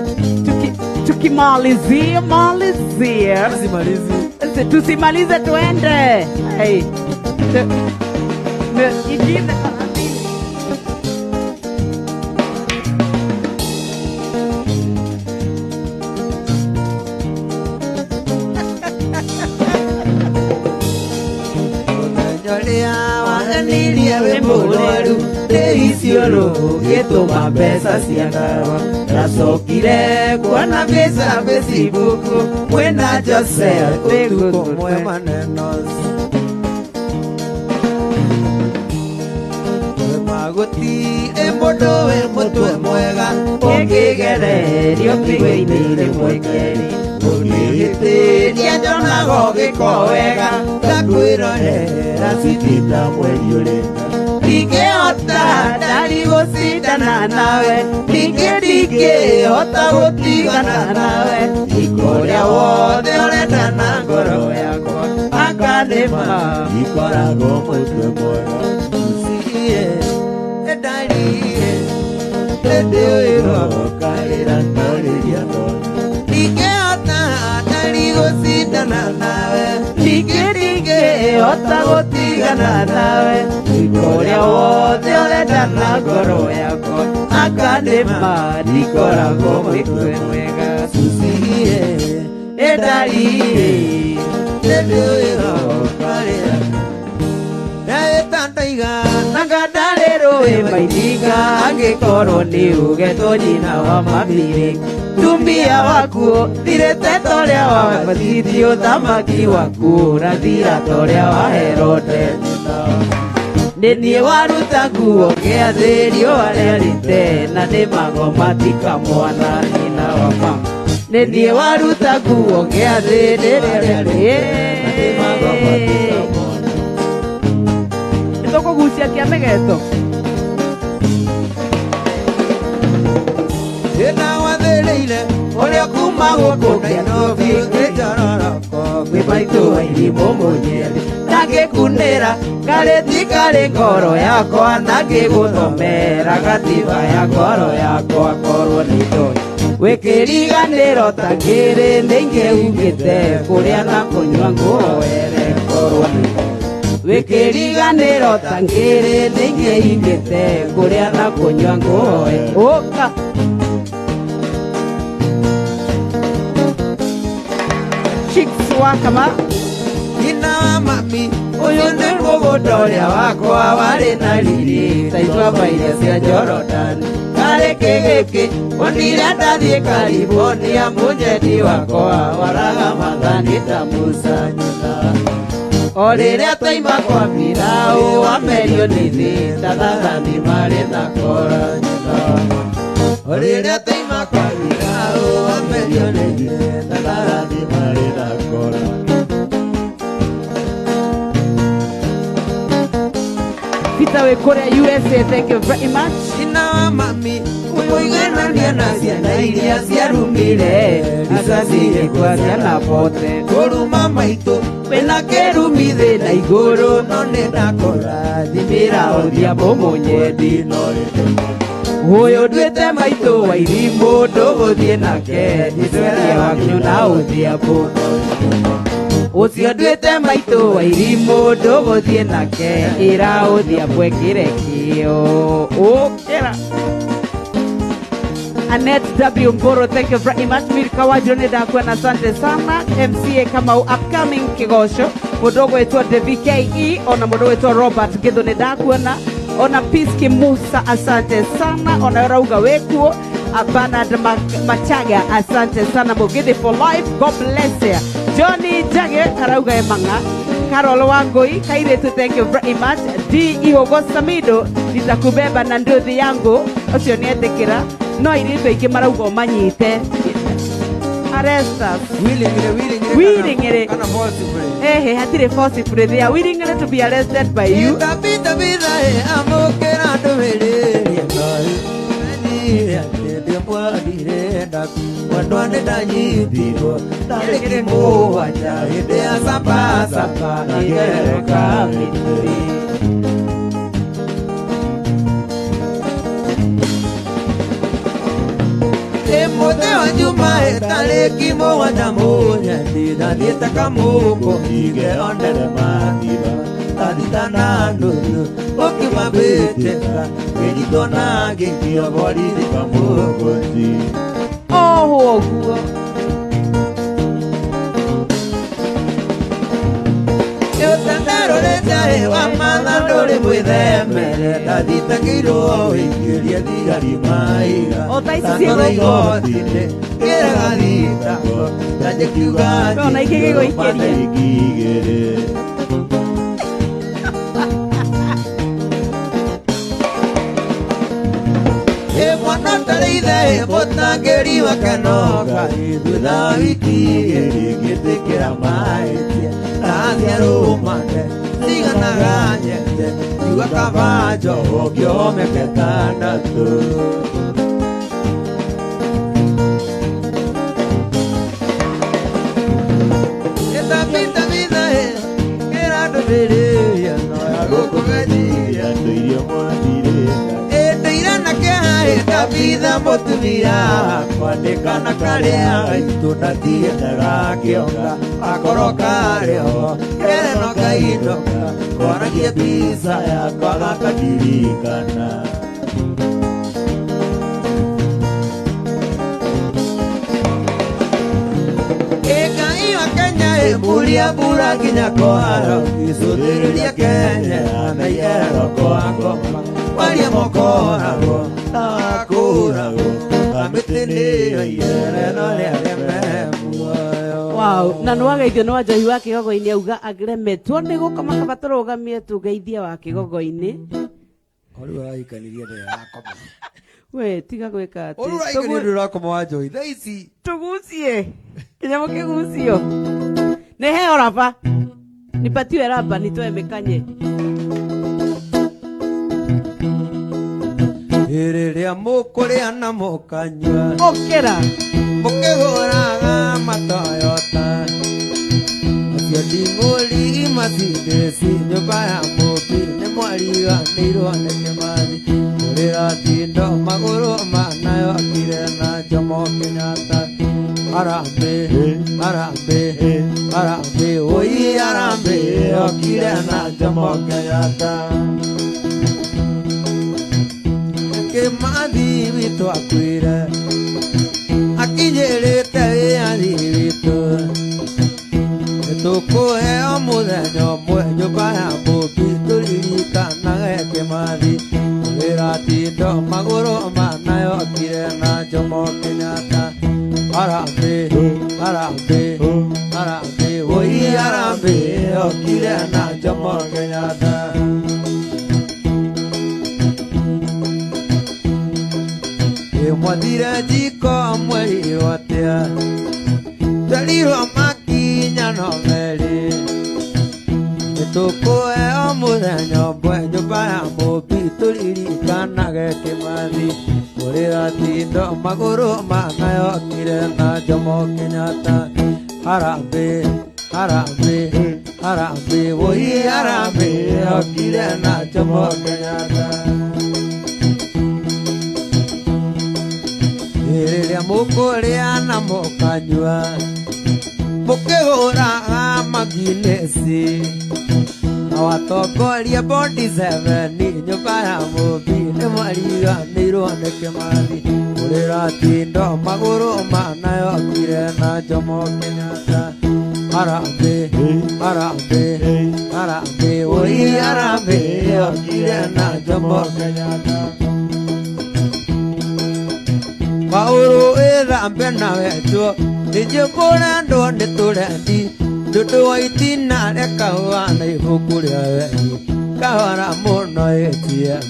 Tukimalizia malizia. Tusimalize. Tusimalize tuende. Hey. Ingine 30. Mũthenya ũrĩa wanirie wĩ mũrwaru ndĩiciũrũ gĩtũma mbeca cia ndawa ndacokire kuona mbica Facebook mwĩna Jose ũtukũ mwe maneno gũtirĩ mũndũ wĩ mũtwe mwega ũngĩgererio kĩgwĩinĩ rĩmwe kerĩ ũngĩhĩtĩria nyonaga ũgĩko wega ngakwĩrorera citita mweri ũrĩnda. Ndingĩhota ndari gũcindana nawe ningĩ ndingĩhota gũtigana nawe ika ũrĩa wothe ũrenda na ngoro yakwa anga nĩma Ikoragwo mũtwe mwega. Susie ĩndariĩ nĩndĩũĩga Ũkarĩra no rĩrĩa ndonyo. Ndingĩhota ndari gũcindana nawe ningĩ ndingĩhota gũtigana nawe ika ũrĩa wothe ũrenda na ngoro yakwa anga nĩma ndikoragwo mũtwe mwega. Susie ĩndariĩ nĩndĩũĩga ũkarĩra ndaiga nanga ndarĩ rũĩ maithinga angĩkorwo nĩ ũgetwo nyina wa mabirĩ tumia waku thirĩte ta ũrĩa wa matiti ũthamaki waku ũrathira ta ũrĩa wa Herode. Nĩ niĩ waruta nguo ngĩathĩrio arĩa rĩte na nĩ magoma ti kamwana nyina wa mama. Nĩ niĩ waruta nguo ngĩathĩrio arĩa rĩte na nĩ magoma ti kamwana. Nĩtũkũgucia Tũgucia kĩa mĩgeto. Ĩna wathĩrĩire ũrĩa kuma gũkũ Nairobi ngĩnjororoko kwĩ maitũ wa irimũ mũnyendi ndangĩkunĩra karĩti karĩ ngoro yakwa ndangĩgũthomera gatiba ya ngoro yakwa korwo nĩ ndoĩ wĩkĩriganĩro ta ngĩrĩ nĩingĩugĩte kũrĩa na kũnyua ngũhoere korwo nĩ ndoĩ wĩkĩriganĩro ta ngĩrĩ nĩingĩhingĩte kũrĩa na kũnyua ngũhoe ũka. Chicks wa kama Nyina wa mami ũyũ nĩ mũgũnda ũrĩa wakwa warĩ na riri ta ituamba iria cia Jorodani karĩ kĩgĩkĩ onire ndathiĩ California mũnyendi wakwa waraga mathani ta Musa nyina o rĩrĩa twaima kwa Firaũ wamerio nĩ thĩ ta thathani marĩ na kora nyina o rĩrĩa twaima kwa Firaũ wamerio nĩ thĩ ta thathani marĩ na kora. Peter wĩ kũrĩa USA, thank you very much. Nyina wa mami ũiganania na ciana iria ciarumire ricaci igĩkua ciana bote kũruma maitũ wĩna kĩrumi thĩ na igũrũ no nĩ ndakũrathimĩra Odhiambo mũnyendi ũyũ nduĩte maitũ wa irimũ ndũgũthiĩ nake njĩtwerie wakinyũ na Odhiambo ũcio nduĩte maitũ wa irimũ ndũgũthiĩ nake ĩra Odhiambo ĩkĩre kĩo ũkĩra. Annette W. Mboro, thank you very much. Milka Wajiro nĩ ndakuona, asante sana. MCA Kamau upcoming Kigosho, mũndũ ũgwĩtwo Devi KE, ona mũndũ ũgwĩtwo Robert Githu nĩ ndakuona, ona Piski Musa, asante sana, ona ũrauga wĩkuo. Bernard Machaga, asante sana. Mugithi for life, God bless you. Johnny Jage arauga emanga. Carol Wangui, Kairetu, thank you very much. D Ihogo Samido, nitakubeba na nduthi yangu, ũcio nĩ etĩkĩra. No airĩtu aingĩ marauga ũmanyite. Arrest us. Willingly, willingly. Willingly. Kana forcibly. Ehe, hatirĩ forcibly. They are willingly to be arrested by you. Tabitha bitha amũkĩra ndũmĩrĩri ĩno mwendwa nĩ ndanyitirwo tarĩki mũgwanja hĩndĩ ya sapa na ngereka mĩtĩ. Mũthĩ wa Juma tarĩki mũgwanja mũnyendi ndathiĩte kamũkũ ingeonere mathiba tathita na nuthu ũkĩmabĩtĩka ngĩnyitwo na ngĩikio borithi kamũkũnji. Oho ũguo. Ũtandarorete wa matha ndũrĩ mwĩthemere ndathitangĩirwo ũingĩrie thigari maiga O thaa ici ciĩ Ndatwarwo gũkũ. igoti-inĩ ngĩrega thitango ndanjĩkiuga Ona ingĩ gĩgũikĩria. Mwana ũtarĩ ithe mũtangĩri wa kanoka thutha wa wiki igĩrĩ ngĩtĩkĩra mahĩtia ndaciarũmane ciganaga nyende ngiuga kaba njoho ngĩohwo mĩaka ĩtandatũ. Ĩtabita bitha kĩra ndũmĩrĩri ĩno ya gũkũmenyithia ĩndĩire na kĩeha ĩtabitha mũtumia wakwa nĩ kana karĩa gaitũ ndatiendaga kĩonga akorwo karĩ ho kereno kainũka kwaragia mbica yakwa gakandirikana. Ngai wa Kenya ĩmburia mbura nginya kwaro icũthĩrĩria Kenya na iero kwa ngoma waria mokoragwo na wakũragwo kamĩtĩ nĩyo iereno rĩarĩa me muoyo. Wow, na nĩ wageithio nĩ Wanjohi wa Kĩgogo-inĩ auga aremetwo nĩ gũkoma kaba tũrũgamie tũgeithie wa Kĩgogo-inĩ. Rĩu ũraikanirie ndĩ ũrakoma. We tiga gwĩka atĩ. Ũrĩa ũraikanirie ndĩ ũrakoma wa Njohi. Thaa ici. Tugucie. Kĩnyamũ kĩgucio. Nĩ heo raba. Nipatiwe raba nitoe mĩkanye. Rĩrĩa mũkũrĩa na mũkanyua Okera. Mũkĩgũraga matoyota acio nding'ũri macindĩci nyũmba ya mũmbi nĩ mwariganĩirwo nĩ Kĩmathi kũrĩra tindo magũrũ manayokire na Jomo Kenyatta. Harambee, harambee, harambee, oi harambee, okire na Jomo Kenyatta. Kĩmathi witũ akuire akinyĩrĩte wĩyathi witũ nĩtũkũheo mũthenya ũmwe nyũmba ya mũmbi tũririkanage Kĩmathi wĩra tindo magũrũ manayokire na Jomo Kenyatta. Harambee, harambee, harambee, oi harambee, okire na Jomo Kenyatta. Mwathire njiko mwerirwo atĩa twerirwo makinya no merĩ nĩtũkũheo mũthenya ũmwe nyũmba ya mũmbi tũririkanage Kĩmathi kũrĩra tindo magũrũ manayokire na Jomo Kenyatta. Harambee, harambee, harambee, oi harambee, okire na Jomo Kenyatta. Rĩrĩa mũkũrĩa na mũkanyua mũkĩgũraga maginesi na watongoria bondi seveni nyũmba ya mũmbi nĩ mwariganĩirwo nĩ Kĩmathi kũrĩra tindo magũrũ manayokire na Jomo Kenyatta. Harambee, harambee, harambee, oi harambee, okire na Jomo Kenyatta. Paũrũ ĩthambe na wetwo nĩnjĩkũrendwo nĩ tũrendi tondũ wa itina rĩa kahũa na ibuku rĩa weru kahora mũno ATM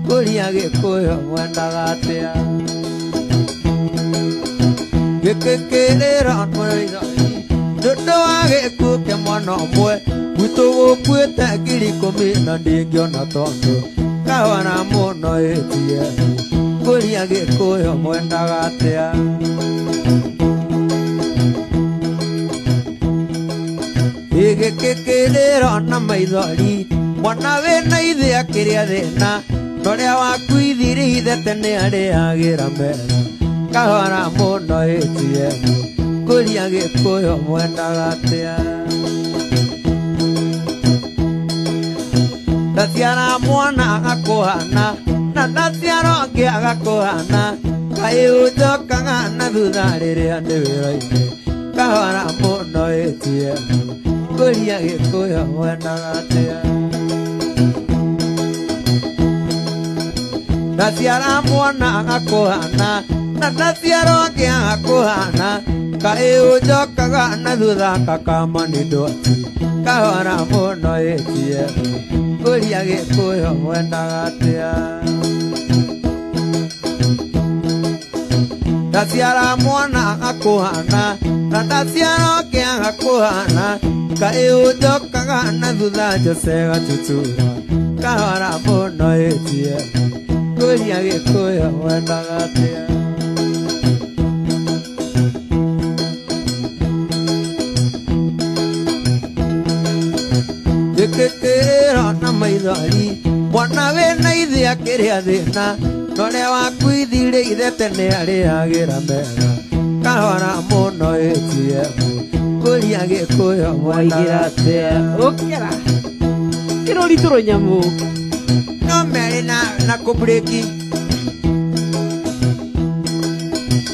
kũria Gĩkũyũ mwendaga atĩa gĩkĩ kĩrĩro tondũ wa gĩkuũ kĩa mwana ũmwe gwitũ gũkuĩte 10,000 na ndingĩona tondũ kahora mũno ATM kũria Gĩkũyũ mwendaga atĩa. Gĩkĩ kĩrĩro na maithori mwana wĩna ithe akĩrĩa thĩna na ũrĩa waku ithirĩire tene arĩagĩra metha kahora mũno ATM kũria Gĩkũyũ mwendaga atĩa. Ndaciara mwana agakũhana na ndaciara ũngĩ agakũhana kaĩ ũnjokaga na thutha rĩrĩa ndĩ wĩra-inĩ kahora mũno ATM kũria Gĩkũyũ mwendaga atĩa. Ndaciara mwana agakũhana na ndaciara ũngĩ agakũhana kaĩ ũnjokaga na thutha kakama nĩ ndwati kahora mũno ATM kũria Gĩkũyũ mwendaga atĩa. Ndaciara mwana agakũhana na ndaciara ũngĩ agakũhana kaĩ ũnjokaga na thutha Jose Gatutura kahora mũno ATM kũria Gĩkũyũ mwendaga atĩa. Gĩkĩ kĩrĩro na maithori mwana wĩna ithe akĩrĩa thĩna na ũrĩa waku ithirĩire tene arĩagĩra metha kahora mũno ATM kũria Gĩkũyũ mwendaga atĩa. Okera. Kĩrori tũro nyamũ. No merĩ na kũbreki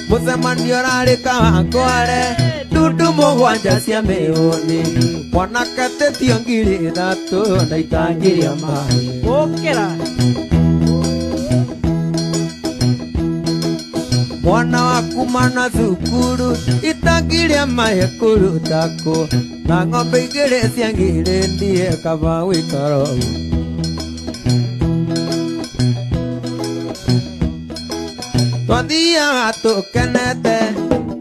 mũcemanio ũrarĩ Kawangware ndundu mũgwanja cia mĩũni mwanake tĩtio 3,000 na itangi rĩa maĩ. Okera. Mwana waku mana thukuru itangi rĩa maĩ kũruta kũ na ng'ombe igĩrĩ cia ngiri ndie kaba gũikara ũguo. Twathiaga tũkenete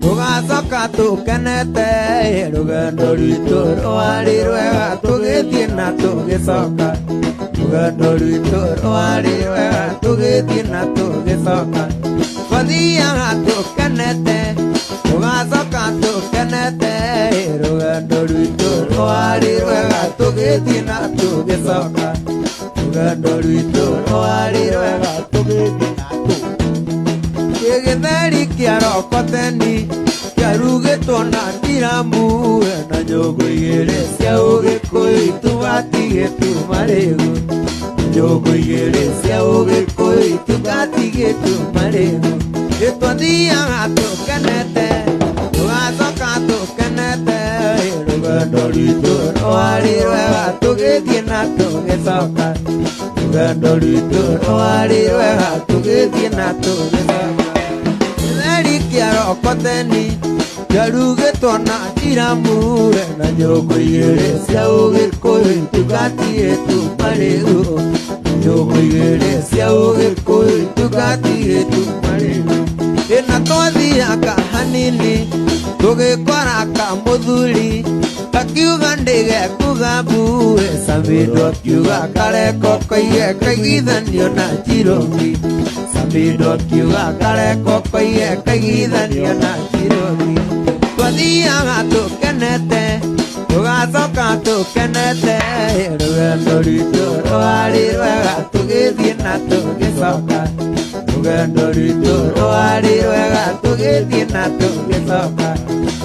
tũgacoka tũkenete rũgendo rwitũ rwarĩ rwega tũgĩthiĩ na tũgĩcoka. Rũgendo rwitũ rwarĩ rwega tũgĩthiĩ na tũgĩcoka. Twathiaga tũkenete, tũgacoka tũkenete. Rũgendo rwitũ rwarĩ rwega tũgĩthiĩ na tũgĩcoka. Rũgendo rwitũ rwarĩ rwega tũgĩthiĩ na tũgĩcoka. Gĩtheri kĩa rokoteni kĩarugĩtwo na ndiramu na nyũngũ igĩrĩ cia ũgĩkũyũ itugatigĩtu marĩgu. Nyũngũ igĩrĩ cia ũgĩkũyũ itugatigĩtu marĩgu. Twathiaga tũkenete, tũgacoka tũkenete. Rũgendo rwitũ rwarĩ rwega tũgĩthiĩ na tũgĩcoka. Rũgendo rwitũ rwarĩ rwega tũgĩthiĩ na tũgĩcoka. Gĩtheri kĩa rokoteni kĩarugĩtwo na ndiramu na nyũngũ igĩrĩ cia ũgĩkũyũ itugatigĩtu marĩgu. Nyũngũ igĩrĩ cia ũgĩkũyũ itugatigĩtu marĩgu. Ĩna twathiaga hanini tũgĩkora kamũthuri kakiuga ndĩgekuga mbue. Samido akiuga kareko koige kaigithanio na Njirobi. Samido akiuga kareko koige kaigithanio na Njirobi. Twathiaga tũkenete, tũgacoka tũkenete. Rũgendo rwitũ rwarĩ rwega tũgĩthiĩ na tũgĩcoka. Rũgendo rwitũ rwarĩ rwega tũgĩthiĩ na tũgĩcoka.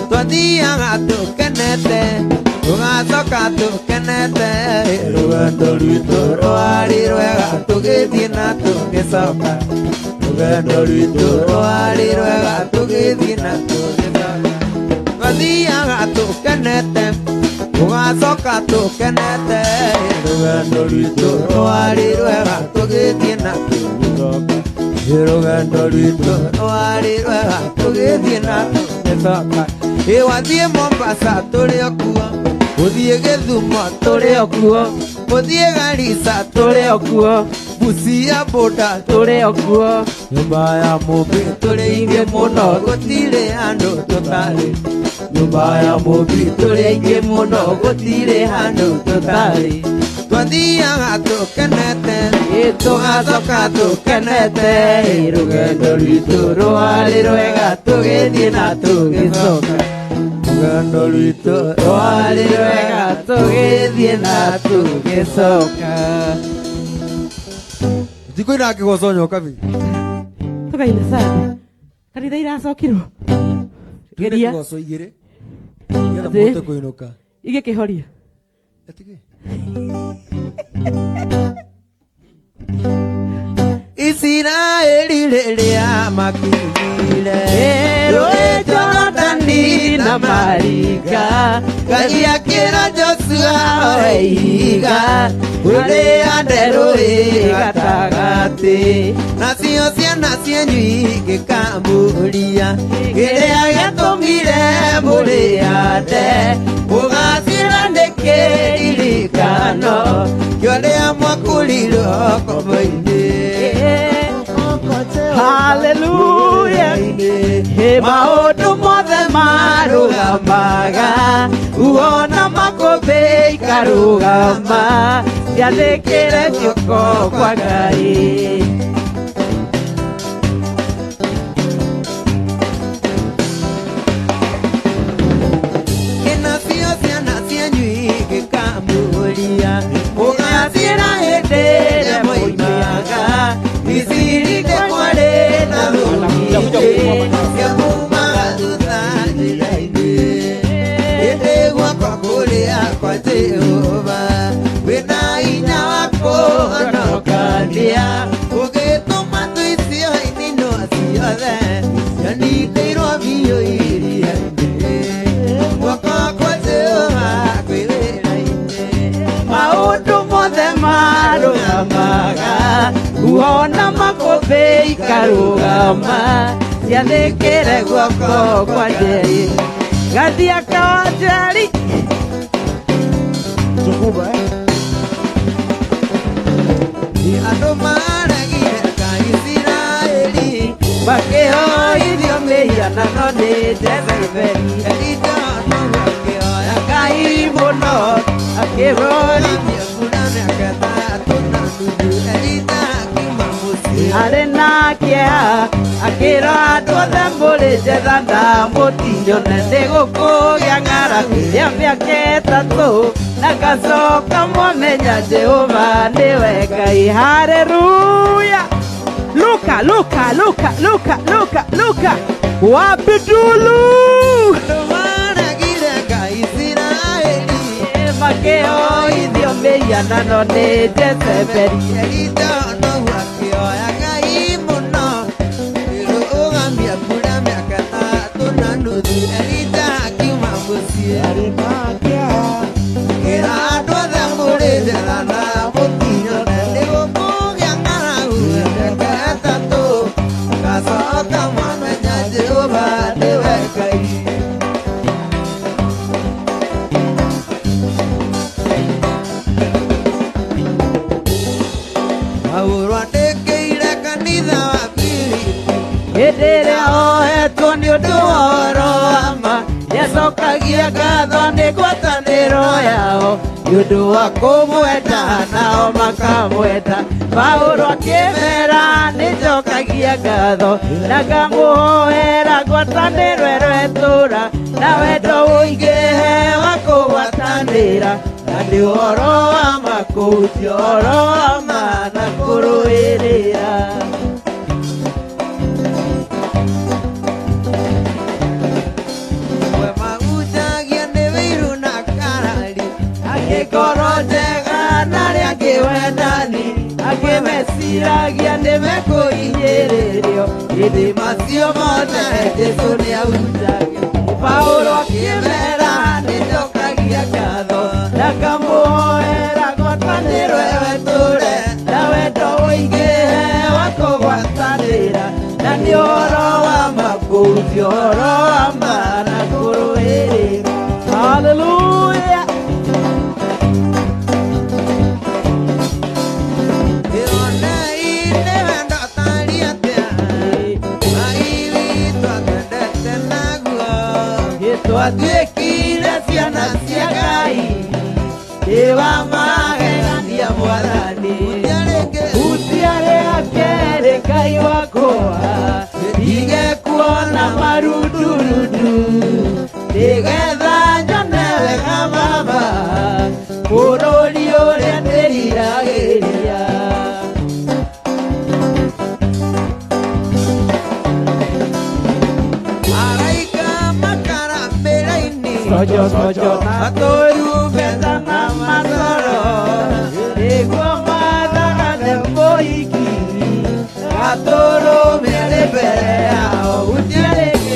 Twathiaga tũkenete, tũgacoka tũkenete. Rũgendo rwitũ rwarĩ rwega tũgĩthiĩ na tũgĩcoka. Rũgendo rwitũ rwarĩ rwega tũgĩthiĩ na tũgĩcoka. Twathiaga tũkenete, tũgacoka tũkenete. Rũgendo rwitũ rwarĩ rwega tũgĩthiĩ na tũgĩcoka. Rũgendo rwitũ rwarĩ rwega tũgĩthiĩ na tũgĩcoka. Ĩ wathiĩ Mombasa tũrĩ o kuo, gũthiĩ Gĩthumo Tũrĩ o kuo, gũthiĩ Garissa tũrĩ o kuo, Busia boda tũrĩ o kuo. Nyũmba ya Mũmbi tũrĩ aingĩ mũno gũtirĩ handũ tũtarĩ. Nyũmba ya Mũmbi Tũrĩ aingĩ mũno gũtirĩ handũ tũtarĩ. Twathiaga tũkenete, Ĩ tũgacoka tũkenete. Rũgendo rwitũ rwarĩ rwega tũgĩthiĩ na tũgĩcoka. Rũgendo rwitũ Rwarĩ rwega tũgĩthiĩ na tũgĩcoka. Ndikũina kĩgoco nyokabi. Tũkaina sana. Kanitha iracokirwo. Geria. Kĩgoco igĩrĩ. Nĩgetha Atĩ? mũhote kũinũka. Igĩkĩhoria. Atige. Isiraeli rĩrĩa makinyire Rũĩ Jorodani na maringa. Ngai akĩra Joshua oe ihiga ũrĩa nderũĩ gatagatĩ nacio ciana cianyu ingĩkamũria kĩrĩa gĩatũmire mũrĩande mũgacĩra nĩ kĩririkano kĩorĩa mwakũrirwo ngombo-inĩ. Hallelujah. He maũndũ mothe marũgamaga uona makũmbĩ ikarũgama ciathĩkĩre guoko kwa Ngai. Nacio ciana cianyu ingĩkamũria mũgacĩra hĩndĩ ĩrĩa moimaga Misiri nĩ kwarĩ na thũ nyingĩ ciamumaga thutha njĩra-inĩ. Ĩndĩ guoko kũrĩa kwa Jehova wĩna hinya wa kũhonokania ũgĩtũma tũicio ininwo ciothe cianinĩirwo biũ iria-inĩ. Guoko kwa Jehova kwĩ wĩra-inĩ. Maũndũ mothe marũgamaga uona makũmbĩ ikarũgama ciathĩkĩre guoko kwa Njeri. Gathia kawanjeri. Sukuma, eh? Andũ maregire Ngai Isiraeli Makĩhoithio mĩhianano nĩ Jezebeli. Elija no akĩhoya Ngai mũno akĩrori mbura mĩaka ĩtatũ na kĩeha akĩra andũ othe mũrĩ njetha na mũtinyone nĩ gũkũgĩa ng'aragu ya mĩaka 3 na ngacoka mwamenya Jehova nĩwe Ngai. Haleluya. Luka, Luka, Luka, Luka, Luka, Luka wabidulu Ndũmaregire Ngai Isiraeli makĩoithio mĩhianano nĩ Jezebeli. Elija noguo akĩoya Ngai mũno ĩrũgamia mbura mĩaka 3.5. Elija akiuma mũciĩ kĩra andũ othe mũrĩ njetha na mũtinyone nĩ gũkũgĩa ng'aragu ya mĩaka 3 ngacoka mwamenya Jehova nĩwe Ngai. Paulo andĩkĩire kanitha wa Filipi Hĩndĩ ĩrĩa ohetwo nĩ ũndũ wa ũhoro wa ma nĩacokagia ngatho nĩ ngwatanĩro yao nĩ ũndũ wa kũmwenda nao makamwenda. Paulo akĩmera nĩnjokagia ngatho na ngamũhoera ngwatanĩro ĩro ĩtũũra na wendo ũingĩhe wa kũgwatanĩra na nĩ ũhoro wa ma kũhutia ũhoro wa ma na kũrũĩrĩra. We mahunjagia nĩ wĩiru na karari Angĩ ngoro njega na arĩa angĩ wendani angĩ meciragia nĩ mekũhinyĩrĩrio hĩndĩ macio mothe Jesũ nĩahunjagia. Paulo akĩmera nĩnjokagia ngatho na ngamũhoera ngwatanĩro ĩyo ĩtũũre na wendo ũingĩhe wa kũgwatanĩra na nĩ ũhoro wa ma kũhutia ũhoro wa ma na kũrũĩrĩra. Hallelujah. Ĩonei nĩ wendo ũtariĩ atĩa Ngai witũ atwendete naguo Twatuĩkire ciana cia Ngai nĩ wa magegania Mwathani. Hutia rĩngĩ Hutia rĩa kerĩ Ngai wakwa ndige kuona marundurundu nĩgetha nyone wega Baba bũrũri ũrĩa ndĩriragĩria. Araika makarambĩra-inĩ Sojo sojo matũrumbeta na masoro nĩguo mathagane mũhiki gatũrũme arĩ mbere yao. Hutia rĩngĩ